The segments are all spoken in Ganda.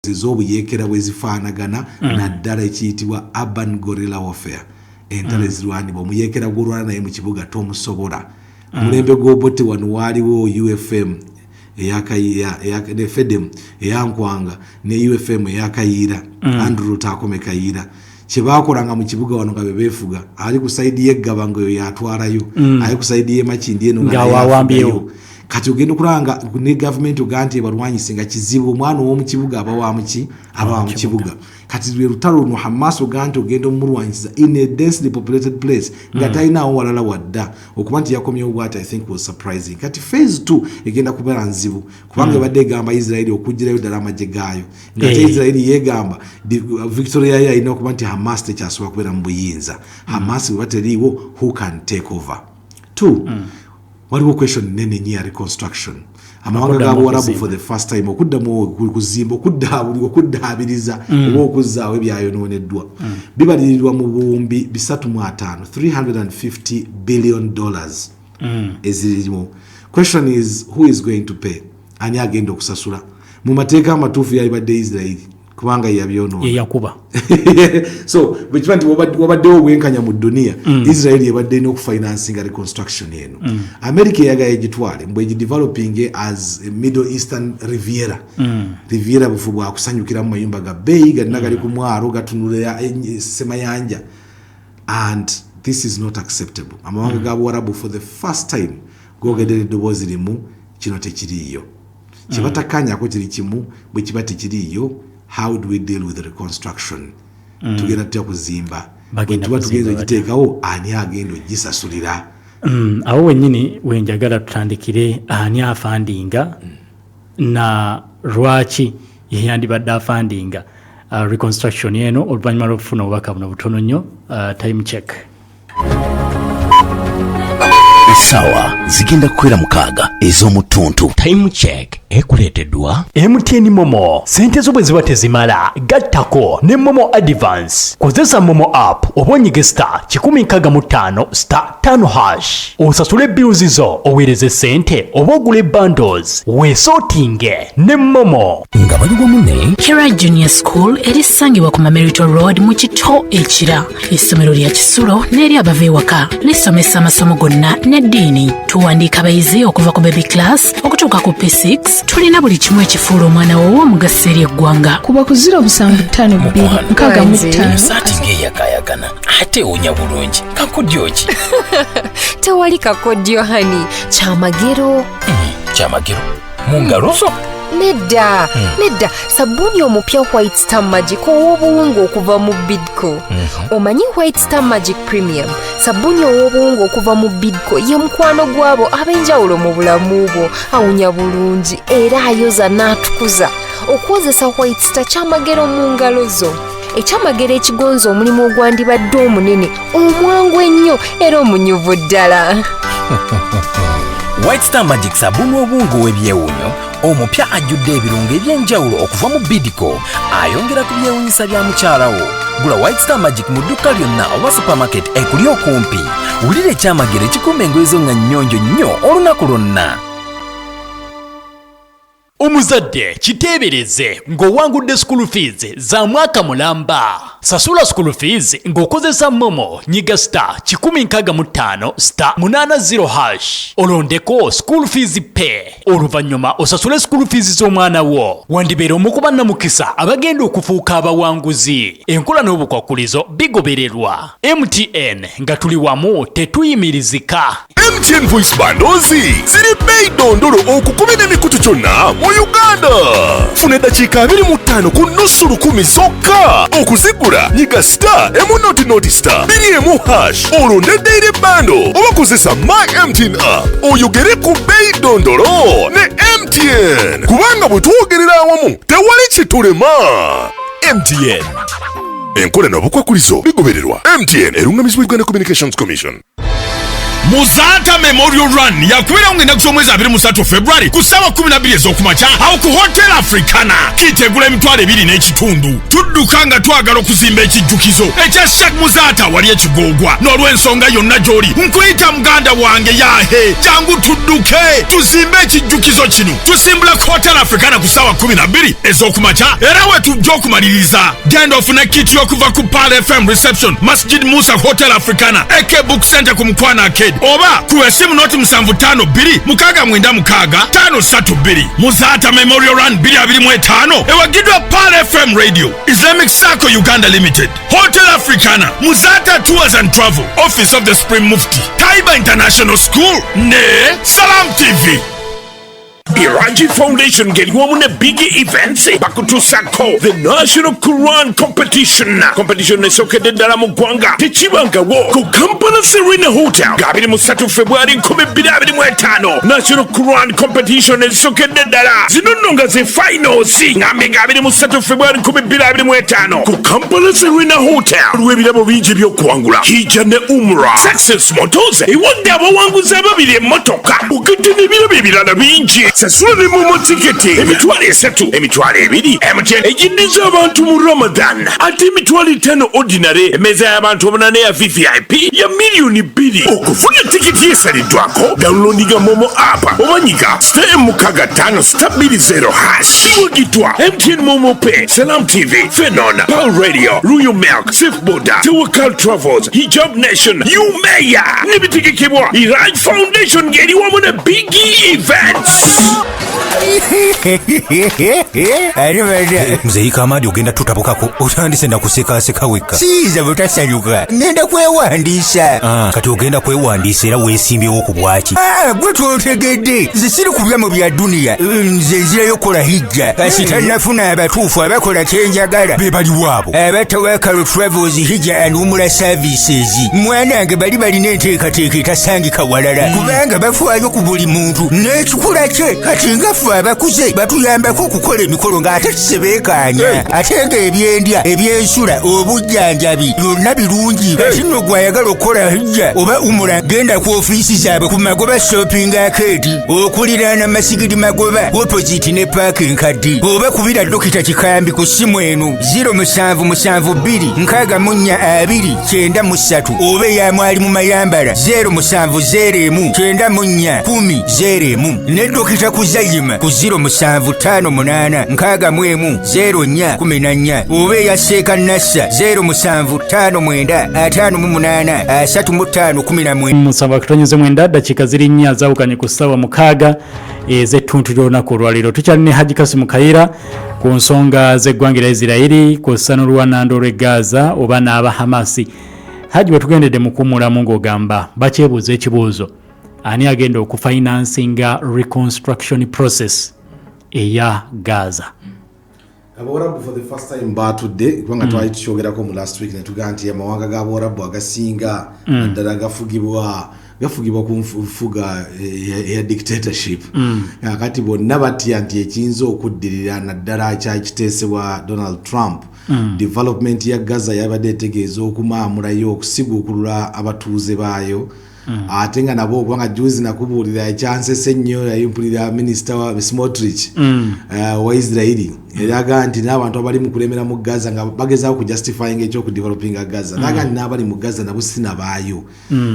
Ez'obuyeekera bwe zifaanagana, naddala ekiyitibwa urban guerrilla warfare, entalo ezirwanibwa omuyeekera gw'olwana naye mu kibuga tomusobola. Omulembe gw'Obote wano waaliwo UFM ne FEDEM eyankwanga ne UFM eyakayiira, Andrew Lutakome Kayiira. Kyebakolanga mu kibuga wano nga bebeefuga, ali ku side y'eggaba nga oyo yatwalayo, ali ku side y'emakindi eno nga Nga naye wawambyewo. afugayo. Kati ogenda okulaba nga ne gavumenti ogaa nti ebalwanyise nga kizibu, omwana ow'omu kibuga aba wamuki? Aba wa mu kibuga. Kati lwe lutalo luno Hamas ogaa nti ogenda omulwanyisiza in a densely populated place nga talinaawo walala wadda. Okuba nti yakomyewo bwati, I think, was surprising. Kati phase 2 egenda kubeera nzibu kubanga ebadde egamba Israeli okugirayo ddala amagye gaayo, nga ate Israeli yeegamba victory yayo alina okuba nti Hamas tekyasobola kubeera mu buyinza. Hamas bweba teriiwo, who can take over? Two, waliwo question nene nnyo ya reconstruction. Amawanga ga Okuddamu Buwarabu okuzimba. for the first time okuddamu kuzimba, okuddaabiriza oba okuzzaawo ebyayonooneddwa bibalirirwa mu buwumbi 350, $350 billion ezirimu. Question is, who is going to pay? Ani agenda okusasula? Mu mateeka amatuufu yalibadde Israeli kubanga yabyonoona. Ye yakuba. So bwekiba nti wabaddewo obwenkanya mu duniya, Israel ebadde erina okufinancinga reconstruction eno. America eyagala egitwale mbwe egideveloping as a Middle Eastern Riviera. Riviera bufu bwakusanyukiramu, mayumba ga bbeeyi galina gali ku mwalo gatunulira semayanja, and this is not acceptable. Amawanga ga Buwarabu for the first time gogeddera eddoboozi limu, kino tekiriiyo. Kyebatakanyako kiri kimu: bwe kiba tekiriiyo, how do we deal with the reconstruction? Tugenda tutya kuzimba? Bagenda Bwe tuba tugenza kuzimba. ogiteekawo, ani agenda ogisasulira? Awo wennyini wenjagala tutandikire. Ani afundinga na lwaki yeyandibadde afundinga reconstruction eno? Oluvannyuma lw'okufuna obubaka buno butono nnyo, time check. Essaawa zigenda kukwera 6 ez'omu ttuntu. Time Check ekuleeteddwa MTN MoMo. Sente zo bwe ziba tezimala, gattako ne MoMo Advance. Kozesa MoMo app oba onyige *165*5# osasule bills zo, oweereze sente oba ogule bundles, weesootinge ne MoMo. Nga bali wamu ne Kira Junior School erisangibwa ku Mamerito Road mu Kito Ekira. Essomero lya kisulo n'eri abava ewaka. Lisomesa amasomo gonna n'eddiini. Tuwandiika abayizi okuva ku baby class okutuuka ku P6. Tulina buli kimu ekifuula omwana wo ow'omugaso eri eggwanga. Kuba ku 075 265. Saati ng'eyakayakana ate ewunya bulungi, kakodyo ki? Tewali kakodyo honey, kyamagero. Kyamagero mu ngalo zo? Nedda, nedda, sabbuuni omupya White Star Magic ow'obuwunga okuva mu Bidco. Omanyi White Star Magic Premium, sabbuuni ow'obuwunga okuva mu Bidco, ye mukwano gw'abo ab'enjawulo mu bulamu bwo. Awunya bulungi era ayoza n'atukuza. Okwozesa White Star kyamagero mu ngalo zo, ekyamagero ekigonza omulimu ogwandibadde omunene, omwangu ennyo era omunyuvu ddala. White Star Magic, sabbuuni obuwunga ow'ebyewuunyo omupya ajjudde ebirungo eby'enjawulo okuva mu Bidco, ayongera ku byewuunyisa bya mukyala wo. Gula White Star Magic mu dduka lyonna oba supermarket ekuli okumpi. Wulira ekyamagero ekikuuma engoye zo nga nnyonjo nnyo olunaku lwonna. Omuzadde kiteebereze ng'owangudde school fees za mwaka mulamba. Sasula school fees ng'okozesa MoMo. Nyiga *165*80# olondeko school fees pay, oluvannyuma osasule school fees z'omwana wo. Wandibeera omu ku bannamukisa abagenda okufuuka abawanguzi. Enkola n'obukwakulizo bigobererwa. MTN, nga tuli wamu tetuyimirizika. MTN Voice Bundles ziri bbeeyi ddondolo okukubira emikutu gyonna mu Uganda. Funa eddakiika 25 ku nusu lukumi zokka. Okuzigula nyiga *100*21# olonde daily bundle oba kozesa My MTN app oyogere ku bbeeyi ddondolo ne MTN, kubanga bwe twogerera awamu tewali kitulema. MTN. Enkola n'obukwakulizo bigobererwa. MTN erungamizibwa Uganda Communications Commission. Muzaata Memorial Run yakubeerawo ng'ennaku z'omwezi 23 February ku ssaawa 12 ez'okumakya awo ku Hotel Africana. Kitegula emitwalo ebiri n'ekitundu. Tudduka nga twagala okuzimba ekijjukizo ekya Sheikh Muzaata wali ekigoogwa. N'olw'ensonga yonna gy'oli, nkuyita muganda wange yaahe, jangu tudduke tuzimbe ekijjukizo kino. Tusimbula ku Hotel Africana ku ssaawa 12 ez'okumakya era we tujja okumaliriza. Genda ofune kit y'okuva ku Pearl FM Reception, Masjid Musa, Hotel Africana, AK Book Center ku Mukwano Arcade, oba ku esimu noti 752 696 532. Muzaata Memorial Run 2025 ewagiddwa Pearl FM Radio, Islamic Sacco Uganda Limited, Hotel Africana, Muzaata Tours and Travel, Office of the Supreme Mufti, Taiba International School ne Salam TV. Iraji Foundation ngeri wamu ne Big Events bakutuusako the National Quran Competition. Competition esookedde ddala mu ggwanga, tekibangawo, ku Kampala Serena Hotel nga 23 February 2025. National Quran Competition esookedde ddala, zino nno nga ze finals, ngambe nga 23 February 2025 ku Kampala Serena Hotel. Waliwo ebirabo bingi ebyokuwangula, hijja ne umra. Success Motors ewadde abawanguzi ababiri emmotoka, ogatte n'ebirabo ebirala bingi. Sasula ne MoMo tiketi 30,000, 20,000 MTN egiddiza abantu mu Ramadan, ate 50,000 ordinary. Emmeeza y'abantu omunaana ya VVIP ya miliyoni 2. Okufuna tiketi esaliddwako, downloadinga MoMo app oba nyiga *65*20#. Iwagitwa MTN MoMo Pay, Salam TV, Fenon, Pearl Radio, Royal Milk, Safe Boda, Tawakal Travels, Hijab Nation, Umeya, n'ebitegekebwa Iraj Foundation ng'eri wamu ne Biggie Events. Muzeeyi Kamadi, ogenda tutabukako, otandise nakusekaseka wekka. Siyinza butasanyuka, ngenda kwewandiisa. Ah, kati ogenda kwewandiisa era weesimbyewo ku bwaki? Ah, gwe totegedde, nze siri kubya mu bya duniya, nze nzirayo kukola hijja kasita nafuna abatuufu abakola kyenjagala. Be baliwo abo? Aba Tawakal Travels Hijja and Umura Services, mwanange, bali balina enteekateeka etasangika walala, kubanga bafaayo ku buli muntu n'ekikula kye. Kati nga ffe abakuze batuyambako okukola emikolo ng'ate tusebeekaanya, ate ng'ebyendya, ebyensula, obujjanjabi byonna birungi. Kati nno gw'ayagala okukola hijja oba umura, genda ku ofiisi zaabwe ku Magoba Shopping Arcade okuliraana Masigidi Magoba, opposite ne paaka enkadde, oba kubira Dokita Kikambi ku ssimu eno 0772 64 2 93, oba eya Mwalimu Mayambala 0701 94 10 01, ne Dokita Kuzayima ku 0758 61 04 14, oba eya Seeka Nassa 0759 58 35 19. 7:9, dakiika ziri 4 zaawukanye ku ssaawa 6 ez'ettuntu ly'olunaku olwaleero. Tukyali ne Haji Kasimu Kayira ku nsonga z'eggwanga lya Isirayiri kw'ossa n'oluwanando lw'e Gaza oba n'aba Hamasi. Haji, wetugendedde mu kuwummulamu ng'ogamba bakyebuuza ekibuuzo, ani agenda okufinancinga reconstruction process eya Gaza? Abawarabu for the first time batudde, kubanga twali tukyogerako mu last week netugamba nti amawanga g'abawarabu agasinga naddala gafugibwa ku nfuga eya dictatorship. Kakati bonna batya nti ekiyinza okuddirira, naddala kyakiteesebwa Donald Trump, development ya Gaza yabadde etegeeza okumaamulayo, okusiguukulula abatuuze baayo. Ate nga nabo, kubanga juzi nakubuulira ekyansese ennyo, yali mpulira minisita wa Smotrich wa Israeli eraga nti n'abantu abali mu kulemera mu Gaza nga bagezaako kujustifying ekyokudevelopinga Gaza, naga nti n'abali mu Gaza nabo sinabaayo.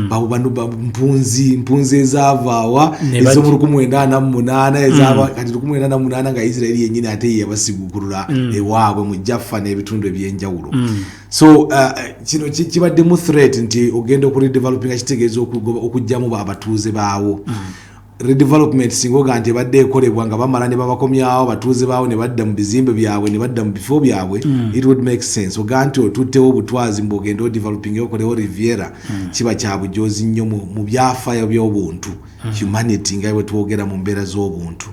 Babo bano mpunzi ezaavaawa Ne bajja. ez'omu 1948, ezaba kati 1948 nga Israeli yennyini ate ye yabasiguukulula ewaabwe mu Jaffa n'ebitundu ebyenjawulo. So kino kibaddemu threat nti ogenda okuredevelopinga kitegeeza okuggyamu abatuuze baawo. Redevelopment singa oga nti ebadde ekolebwa nga bamala ne babakomyawo abatuuze baawo ne badda mu bizimbe byabwe ne badda mu bifo byabwe, it would make sense. Oga nti otuttewo obutwazi mbu ogende odevelopinga okolewo Riviera, kiba kya bujozi nnyo mu byafaayo by'obuntu, humanity, nga bwe twogera mu mbeera z'obuntu.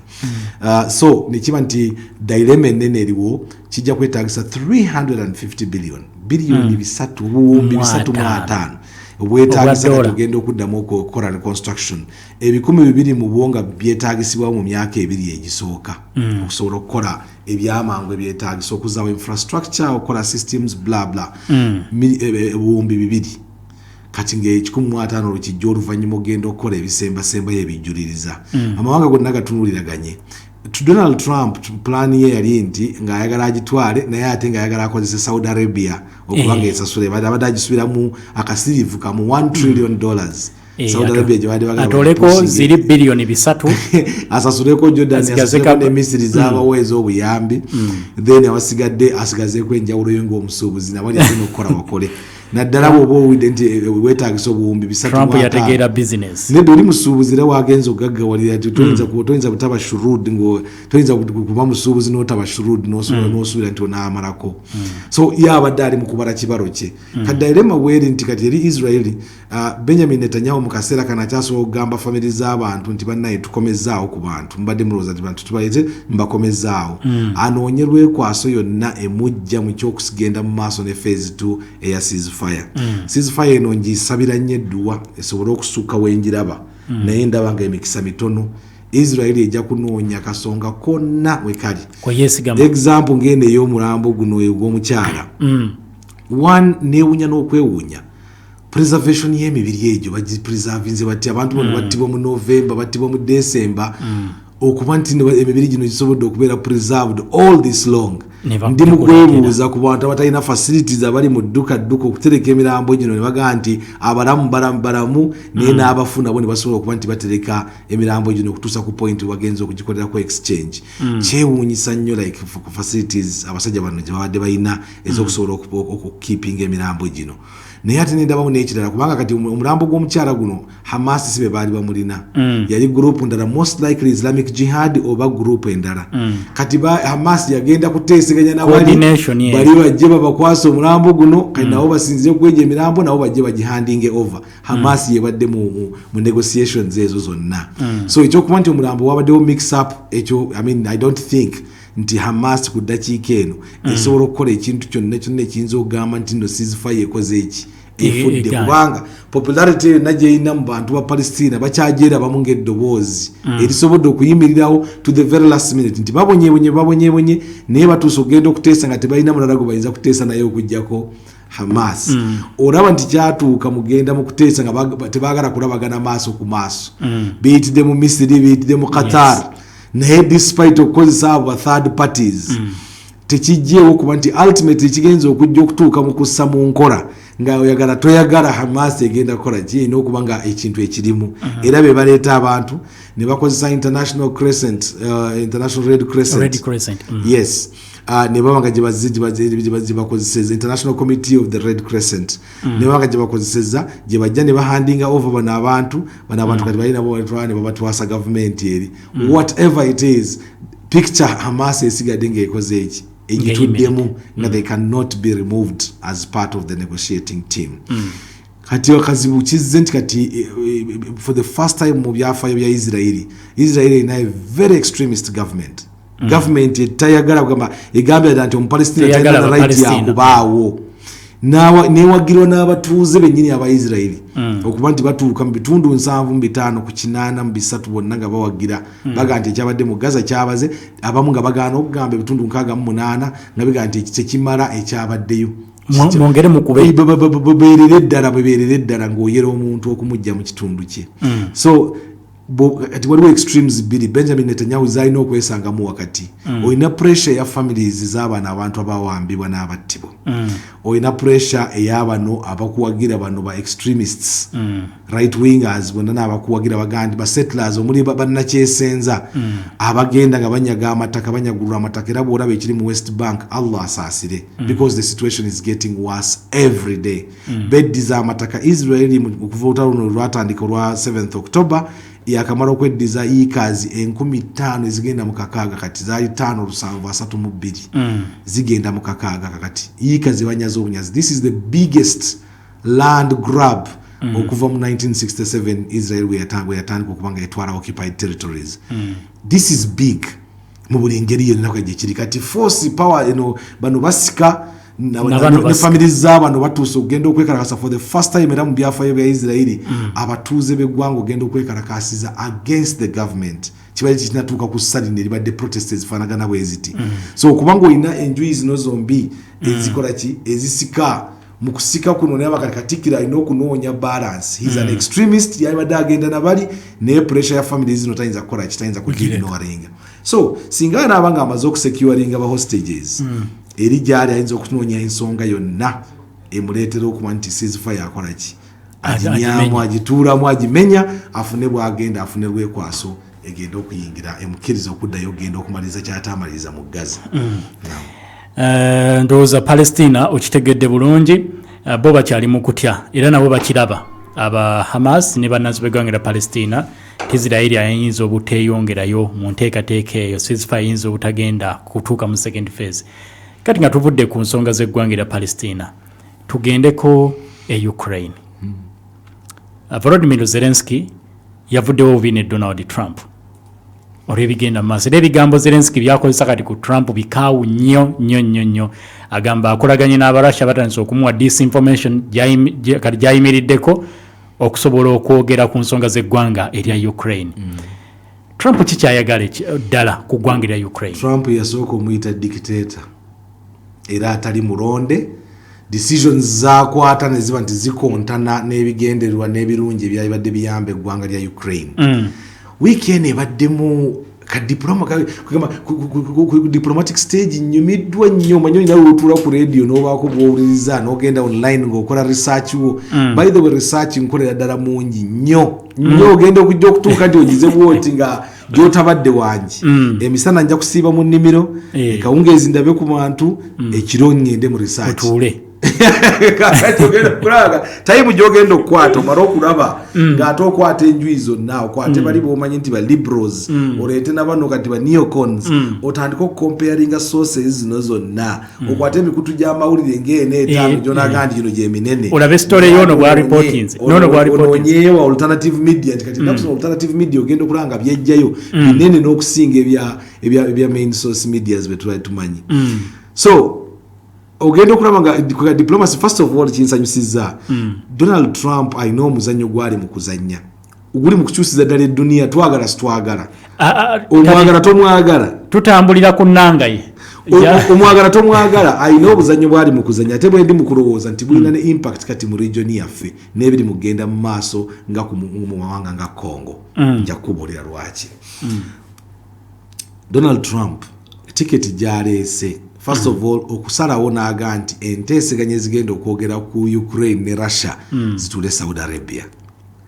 So nekiba nti dilemma ennene eriwo, kijja kwetagisa 350 billion, biliyoni bisatu obuwumbi Mu bisatu mu ataano. ataano obwetagisa. Obwa Kati dollar. ogenda okuddamu okukola reconstruction, 200 mu bwo nga byetagisibwa mu myaka 2 egisooka okusobola okukola ebyamangu ebyetagisa okuzaawo infrastructure, okukola systems, bla bla. 2,000. Kati nga 150 lwekijja oluvannyuma, ogenda okukola ebisembasembayo ebijjuliriza. Amawanga gonna gatunuuliraganye. Donald Trump plan ye yali nti ng'ayagala agitwale, naye ate ng'ayagala akozese Saudi Arabia okuba nga esasula. Abadde agisubiramu akasirivu kamu $1 trillion. Saudi Arabia gye badde bagala atoleko bapushing. Ziri biliyoni 3. Asasuleko Jordan, Asigaze asasuleko ne Misiri zabaweeza obuyambi, then awasigadde asigazeeko enjawulo yo ng'omusuubuzi nabali alina okukola bakole, naddala bw'oba owulidde nti weetagisa obuwumbi bisatu Trump mu ataano. Yategeera business. Nedda, oli musuubuzi era wagenza ogaggawalira nti toyinza butaba shrewd, toyinza kuba musuubuzi n'otaba shrewd n'osuubira nti onaamalako. So ye abadde ali mu kubala kibalo kye. Kati dilemma bweri nti kati eri Israeli, Benjamin Netanyahu mu kaseera kano akyasobola okugamba famiri z'abantu nti bannaye, tukomezaawo ku bantu, mubadde mulowooza nti bantu tubalete, mbakomezaawo. Anoonye lwekwaso yonna emujja mu kyokusigenda mu maaso ne phase 2 eya ceasefire. Ceasefire eno ngisabira nnyo edduwa esobole okusukka wenjiraba, naye ndaba nga emikisa mitono. Israeli ejja kunoonya kasonga konna wekali kweyesigama. Example ngeno ey'omulambo guno ogw'omukyala. One, neewunya n'okwewuunya preservation y'emibiri egyo, bagipreservinze bati? Abantu bano battibwa mu November, battibwa mu December, okuba nti emibiri gino gisobodde okubeera preserved all this long, Ne ndi mu kwebuuza ku bantu abatalina facilities, abali mu dduka dduka okutereka emirambo gino, ne bagamba nti abalamu balamu balamu, naye n'abafu nabo ne basobola okuba nti batereka emirambo gino okutuusa ku point wagenza okugikolerako exchange. Kyewuunyisa nnyo, like facilities abasajja bano gye babadde balina ez'okusobola okukeepinga emirambo gino. Naye ate nendabamu n'ekirala, kubanga kati omulambo gw'omukyala guno Hamas si be baali bamulina, yali group ndala, most likely Islamic Jihad oba group endala. Kati Hamas yagenda kuteeseganya nabali Coordination, yeah. bali bajje babakwasa omulambo guno. Kati nabo basinzire kweja emirambo, nabo bajje bagihandinge over. Hamas yebadde mu negotiations ezo zonna. So ekyokuba nti omulambo wabaddewo mix up ekyo, I mean, I don't think nti Hamas ku ddakiika eno esobola okukola ekintu kyonna kyonna ekiyinza okugamba nti no, ceasefire ekoze eki, efudde, Egaanye. Kubanga popularity yonna gyerina mu bantu ba Palestina, bakyagyeраbamu ng'eddoboozi erisobodde okuyimirirawo to the very last minute, nti babonyebonye babonyebonye, naye batuuse okugenda okuteesa nga tebalina mulala gwe bayinza kuteesa naye okugjako Hamas. Olaba nti kyatuuka mugenda mu kuteesa nga tebaagala kulabagana maaso ku maaso. Biyitidde mu Misiri, biyitidde mu Qatar, naye despite okukozesa abo ba third parties, tekijjeewo kuba nti ultimately kigenza okujja okutuuka mu kussa mu nkola nga oyagala toyagala, Hamas egenda kukola ki? Erina okuba nga ekintu ekirimu, era be baleeta abantu ne bakozesa International Crescent, International Red Crescent. Red Crescent. Yes, ne baba nga gye bakozeseza International Committee of the Red Crescent, ne baba nga gye bakozeseza, gye bajja ne bahandinga over bano abantu. Bano abantu kati balina bo batwala ne babatwasa gavumenti eri. Whatever it is, picture Hamas esigadde ng'ekoze eki, egituddemu, nga they cannot be removed as part of the negotiating team. Kati akazibu kizze nti kati for the first time mu byafaayo bya Israeli, Israeli erina a very extremist government, government etayagala kugamba, egambye ddala nti Omupalestina Teyagala talina right Abapalestina. yakubaawo. Newagirwa n'abatuuze bennyini Abaisirairi, okuba nti batuuka mu bitundu 75 ku 83 bonna nga bawagira, baga nti ekyabadde mu Gaza kyabaze. Abamu nga bagaana okugamba, ebitundu 68 nga bigaa nti tekimala ekyabaddeyo. Mwongere mukube. Beerere ddala, bwebeerere ddala ng'oyera omuntu okumugja mu kitundu kye. So kati waliwo extremes bbiri Benjamin Netanyahu zalina okwesangamu wakati. Olina pressure eya families z'abano abantu abawambibwa n'abattibwa, olina pressure ey'abano abakuwagira, bano ba extremists, right wingers bonna n'abakuwagira bagaa nti basettlers omuli bannakyesenza abagenda nga banyaga amataka, banyagulula amataka. Era bw'olaba ekiri mu West Bank, Allah asaasire, because the situation is getting worse every day. Beddiza amataka Israeli okuva olutalo luno lwatandika olwa 7th October, yakamala okweddiza acres 5600. Kati zaali 5732, zigenda mu kakaaga. Kakati yiika zebanyaza obunyazi, this is the biggest land grab okuva mu 1967 Israel bwe yatandika okuba nga etwala occupied territories. This is big mu buli ngeri yonna gyekiri. Kati force power eno, bano basika Nabano ne basika. Family z'abano batuuse okugenda okwekalakasa for the first time era mu byafaayo bya Isirairi, abatuuze b'eggwanga ogenda okwekalakasiza against the government. Kibadde kikinatuuka ku ssalina eribadde protest ezifaanagana bwe ziti. So okubanga olina enjuyi zino zombi ezikola ki, ezisika Mu kusika kuno naye bakati Katikkiro alina okunoonya balance. He's an extremist, yalibadde agenda nabali, naye pressure ya family zino tayinza kukola ki, tayinza kugiignoringa. So singa anaaba nga amaze okusecuringa ba hostages, eri gyali ayinza okunoonya ensonga yonna emuleetera okuba nti ceasefire akola ki, aginyamu, agimenya. Agituulamu, agimenya, afune bwagenda, afune lwekwaso egenda okuyingira emukkiriza okuddayo okugenda okumaliriza kyataamaliriza mu Gaza. Ndowooza Palestina okitegedde bulungi. Bo bakyali mu kutya era nabo bakiraba, aba Hamas ne bannansi b'eggwanga lya Palestina, Isiraeri ayinza obuteeyongerayo mu nteekateeka eyo, ceasefire ayinza obutagenda kutuuka mu second phase. Kati nga tuvudde ku nsonga z'eggwanga lya Palestina, tugendeko e Ukraine. Volodymyr Zelensky yavuddewo bubi ne Donald Trump olw'ebigenda mu maaso, era ebigambo Zelenski byakozesa kati ku Trump bikaawu nnyo nnyo nnyo nnyo. Agamba akolaganye n'Abarussia, batandise okumuwa disinformation kati gyayimiriddeko okusobola okwogera ku nsonga z'eggwanga erya Ukraine. Trump kikyayagala ddala ku ggwanga erya Ukraine? Trump yasooka omuyita dictator era atali mulonde. Decisions zakwata ne ziba nti zikontana n'ebigendererwa n'ebirungi ebyabadde biyamba eggwanga lya Ukraine. Wiiki eno ebaddemu kugamba, ku diplomatic stage nyumiddwa nnyo. Omanyi olina lwotuula ku radio n'obaako bwowuliriza n'ogenda online ng'okola research wo. By the way, research nkolera ddala mungi nnyo nnyo. Ogenda okujja okutuuka nti ogize bwoti nga gyotabadde wangi. Emisana nja kusiiba mu nnimiro, ekawungeezi ndabe ku bantu, ekiro ngende mu research. Otuule. Kakati ogenda okulaba time gyogenda okukwata, omale okulaba ng'ate okwata enjuyi zonna, okwate bali bomanyi nti ba liberals, oleete nabano kati ba neocons, otandike okucomparinga sources zino zonna, okwate emikutu gy'amawulire ng'ena, etaano, gyonaga nti gino gyeminene. Olabe story y'ono bwa reportings, n'ono bwa reportings. Onoonyeewo alternative media nti kati ennaku zino alternative media ogenda okulaba nga byejjayo binene n'okusinga ebya main source medias bye twali tumanyi. So ogenda okulaba nga ku diplomacy, first of all, kinsanyusizza, Donald Trump alina omuzannyo gwali mu kuzannya guli mu kukyusiza ddala eduniya, twagala sitwagala, omwagala tomwagala. Tutambulira ku nnanga ye. Omwagala tomwagala, alina obuzannyo bwali mu kuzannya, ate bwendi mu kulowooza nti bulina ne impact kati mu region yaffe n'ebiri mu kugenda mu maaso nga mu mawanga nga Congo. Nja kukubuulira lwaki. Donald Trump tiketi gyaleese, first of all, okusalawo n'aga nti enteeseganya ezigenda okwogera ku Ukraine ne Russia zituule Saudi Arabia.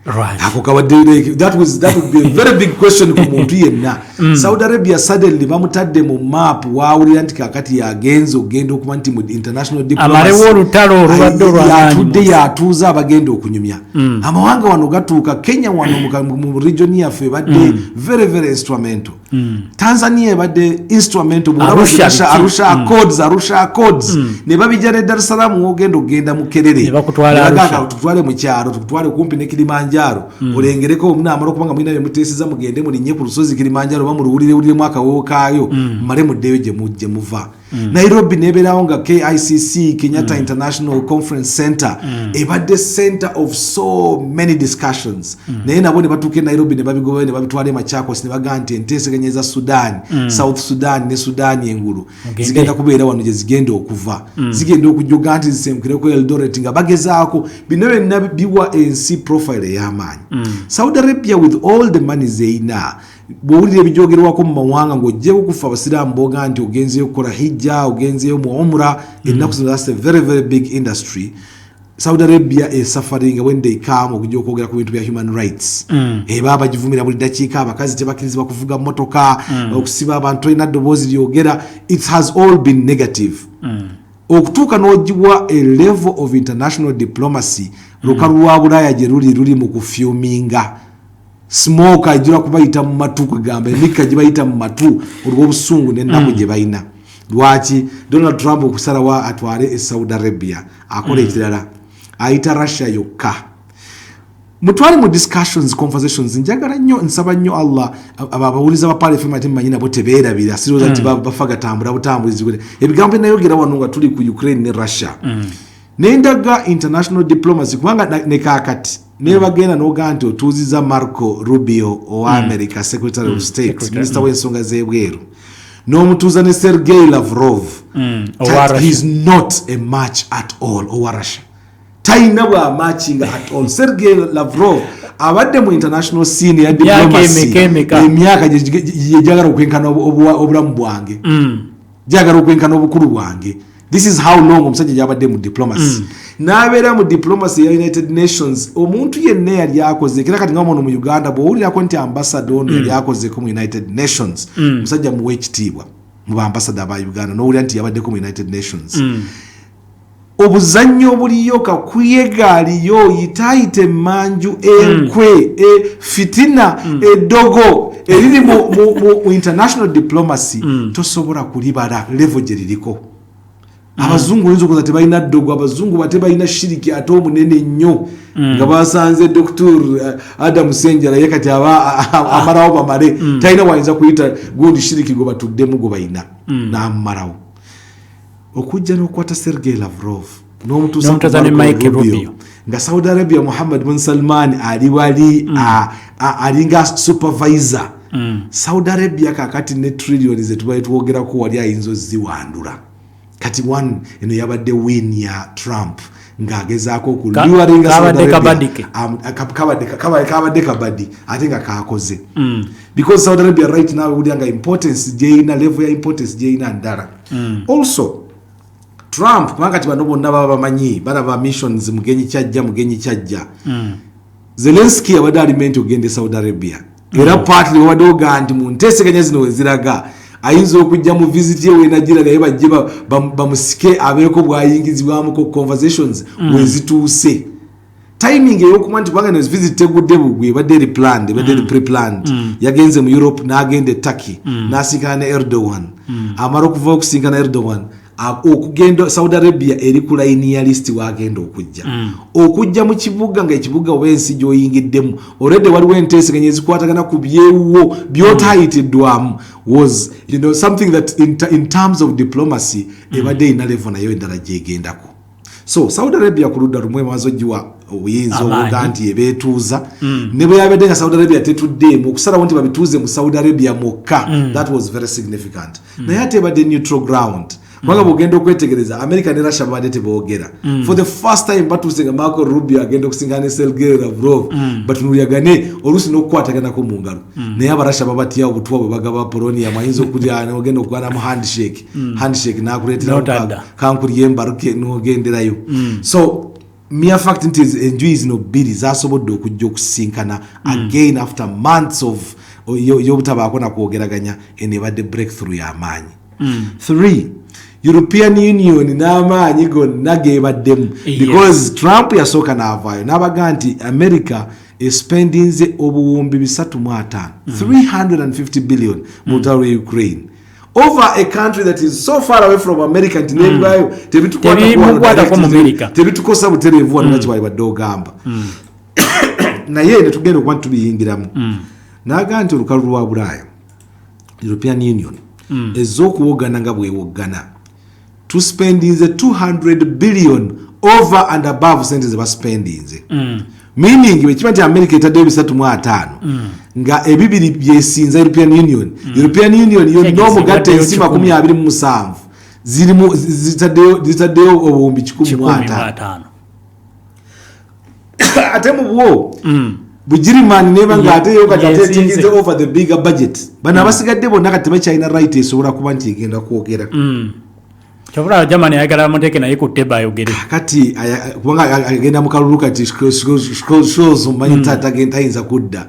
Ako kabadde that would be a very big question ku muntu yenna. Saudi Arabia suddenly bamutadde mu map, waawulira nti kakati yagenze okugenda okuba nti mu international diplomacy Amalewo olutalo olubadde olw'amaanyi yatudde mu nsi. Yatuuza abagenda okunyumya. Amawanga wano gatuuka Kenya wano mu region yaffe ebadde very very instrumental. Tanzania ebadde instrumental. Bw'olaba Arusha Russia, biki? Arusha Accords, Arusha Accords ne babijja ne Dar es Salaam, wogenda okugenda mu Kerere Ne bakutwala Ne bagamba, Arusha. tukutwale mu kyalo, tukutwale kumpi ne Kilimanjaro, olengereko. Munaamala okuba nga mulina bye muteeseza, mugende mulinnye ku lusozi Kilimanjaro oba muluwulirewuliremu akawewo kaayo, mumale muddeyo gye muva. Nairobi nebeerawo nga KICC, Kenyatta International Conference Center, ebadde center of so many discussions, naye nabo ne batuuka e Nairobi ne babigobayo ne babitwala e Machakos, ne bagaa nti enteeseganya eza Sudan, South Sudan ne Sudan engulu Mugende. zigenda kubeera wano gye zigenda okuva, zigenda okujoga nti zisengukireko Eldoret, nga bagezaako bino byonna biwa ensi profile ey'amaanyi. Saudi Arabia, with all the money zeyina, bw'owulira ebyogerwako mu mawanga ng'oggyeko kufa abasiraamu boga nti ogenzeyo okukola hijja, ogenzeyo mu umra, ennaku zino that's a very very big industry. Saudi Arabia esuffering when they come okujja okwogera ku bintu bya human rights. Eba bagivumira buli dakiika, abakazi tebakkirizibwa kuvuga motoka, okusiba abantu, tolina ddoboozi lyogera. It has all been negative. Okutuuka n'ogiwa a level of international diplomacy, lukalu lwa Bulaaya gye luli luli mu kufuminga smoke ajula kubayita mu matu, kwegamba emikka gibayita mu matu olw'obusungu n'ennaku gye balina. Lwaki Donald Trump okusalawo atwale e Saudi Arabia akola ekirala, ayita Russia yokka mutwale mu discussions, conversations? Njagala nnyo, nsaba nnyo Allah abawuliza ba Pearl FM, ate mmanyi nabo tebeerabira, sirowooza nti bafa gatambula butambulizi. Ebigambo byenayogera wano nga tuli ku Ukraine ne Russia, nendaga international diplomacy, kubanga ne kaakati nebagenda nogaa nti otuuziza Marco Rubio owa America, Secretary of State, Secretary, minisita w'ensonga z'ebweru, n'omutuuza ne Sergei Lavrov. Owa Russia. He's not a match at all owa Russia. Talina bwamatchinga at all. Sergey Lavrov abadde mu international scene ya diplomacy Emyaka emeka? Emyaka gyejagala okwenkana obulamu bwange, jagala okwenkana obukulu bwange. This is how long omusajja gyabadde mu diplomacy. N'abeera mu diplomacy ya United Nations. Omuntu yenna yali akoze era kati nga muno mu Uganda, bw'owulirako nti ambassador ono yali akozeko mu United Nations, musajja muwa ekitiibwa mu baambassador aba Uganda, n'owulira nti yabaddeko mu United Nations. Obuzannyo obuliyo, kakuyega aliyo, yitaayita emmanju, enkwe, fitina, eddogo eriri mu international diplomacy, tosobola kulibala level gye liriko. Abazungu oyinza okuza tebalina ddogo, abazungu bate balina shiriki ate omunene nnyo, nga basanze Dr Adam Senjala ye kati aba amalawo bamale, talina wayinza kuyita gundi shiriki gwe batuddemu gwe balina n'amumalawo. Okujja n'okukwata Sergey Lavrov n'omutuusa ku N'omutuusa ne Marco Mike Rubio, Rubio. Nga Saudi Arabia, Muhammad bin Salman ali wali alinga supervisor. Saudi Arabia kakati ne trillion zetubaye twogerako wali ayinza oziwandula. Kati one eno yabadde win ya Trump ng'agezaako okuluringa. Kabadde kabadi ke. Kabadde kabadi ate nga kakoze, because Saudi Arabia right now ewulira nga importance gyeyina, level ya importance gyeyina ndala. Also Trump, kubanga kati bano bonna baba bamanyi, balaba missions, mugenyi kyajja, mugenyi kyajja. Zelenski abadde ali meant okugenda e Saudi Arabia, era partly wabadde ogaa nti mu nteeseganya zino weziraga ayinza okujja mu visit ye wenagira, naye bajje bamusike abeeko bwayingizibwamuko conversations wezituuse. Timing eyokuba nti kubanga eno visit tegudde bugwi, ebadde eri planned, ebadde eri pre-planned. Yagenze mu Europe, n'agenda e Turkey, n'asinkana ne Erdogan. Amala okuva okusinkana Erdogan, okugenda Saudi Arabia eri ku layini ya list wagenda okujja, okujja mu kibuga nga ekibuga oba ensi gy'oyingiddemu already waliwo enteeseganya ezikwatagana ku byewuwo byotayitiddwamu was something that in terms of diplomacy ebadde erina level nayo endala gyegendako. So Saudi Arabia ku ludda lumwe emaze ogiwa obuyinza Amaanyi. obuga nti ebeetuuza, ne bwe yabadde nga Saudi Arabia tetuddeemu okusalawo nti babituuze mu Saudi Arabia mwokka, that was very significant. Naye ate ebadde neutral ground, kubanga bwogenda okwetegereza, America ne Russia babadde teboogera. For the first time batuuse nga Marco Rubio agenda okusinkana ne Sergey Lavrov, batunulyagane oluusi n'okukwataganako mu ngalo. Naye Abarussia babatya obutwa bwe bagaba polonium, ayinza okulya ogenda okuganamu handshake, handshake nakuleetera N'otadda. kankulye mbaruke n'ogenderayo. So mere fact nti enjuyi zino bbiri zasobodde okujja okusinkana again after months of y'obutabaako nakwogeraganya, eno ebadde breakthrough y'amaanyi. Three, European Union n'amaanyi gonna gebaddemu, because Trump yasooka n'avaayo n'abaga nti America espendinze obuwumbi 350, 350 billion mu lutalo lwe Ukraine, over a country that is so far away from America nti nebibayo Tebimukwatako mu America. tebitukosa butereevu wano nga kibali badde ogamba. Naye netugenda okuba nti tubiyingiramu, n'agamba nti olukalu lwa Bulaaya, European Union, ez'okuwoggana nga bwewoggana, tuspendinze 200 billion over and above sente ze baspendinze, meaning bwekiba nti America etaddeyo 350 nga ebibiri byesinza European Union, European Union yonna Kitegeeza omugatta ebaddeyo ensi 100. 27 zirimu zitaddeyo obuwumbi 150. 150. Ate mu bwo Bugirimani neba nga ate yo kati ate Yesinze. etingize over the bigger budget. Bano abasigadde bonna kati tebakyalina right esobola kuba nti egenda kwogera. Kyobula Germany ayagala muteeke naye ku table ayogere. Kati kubanga agenda mu kalulu kati Scholz omanyi tayinza kudda.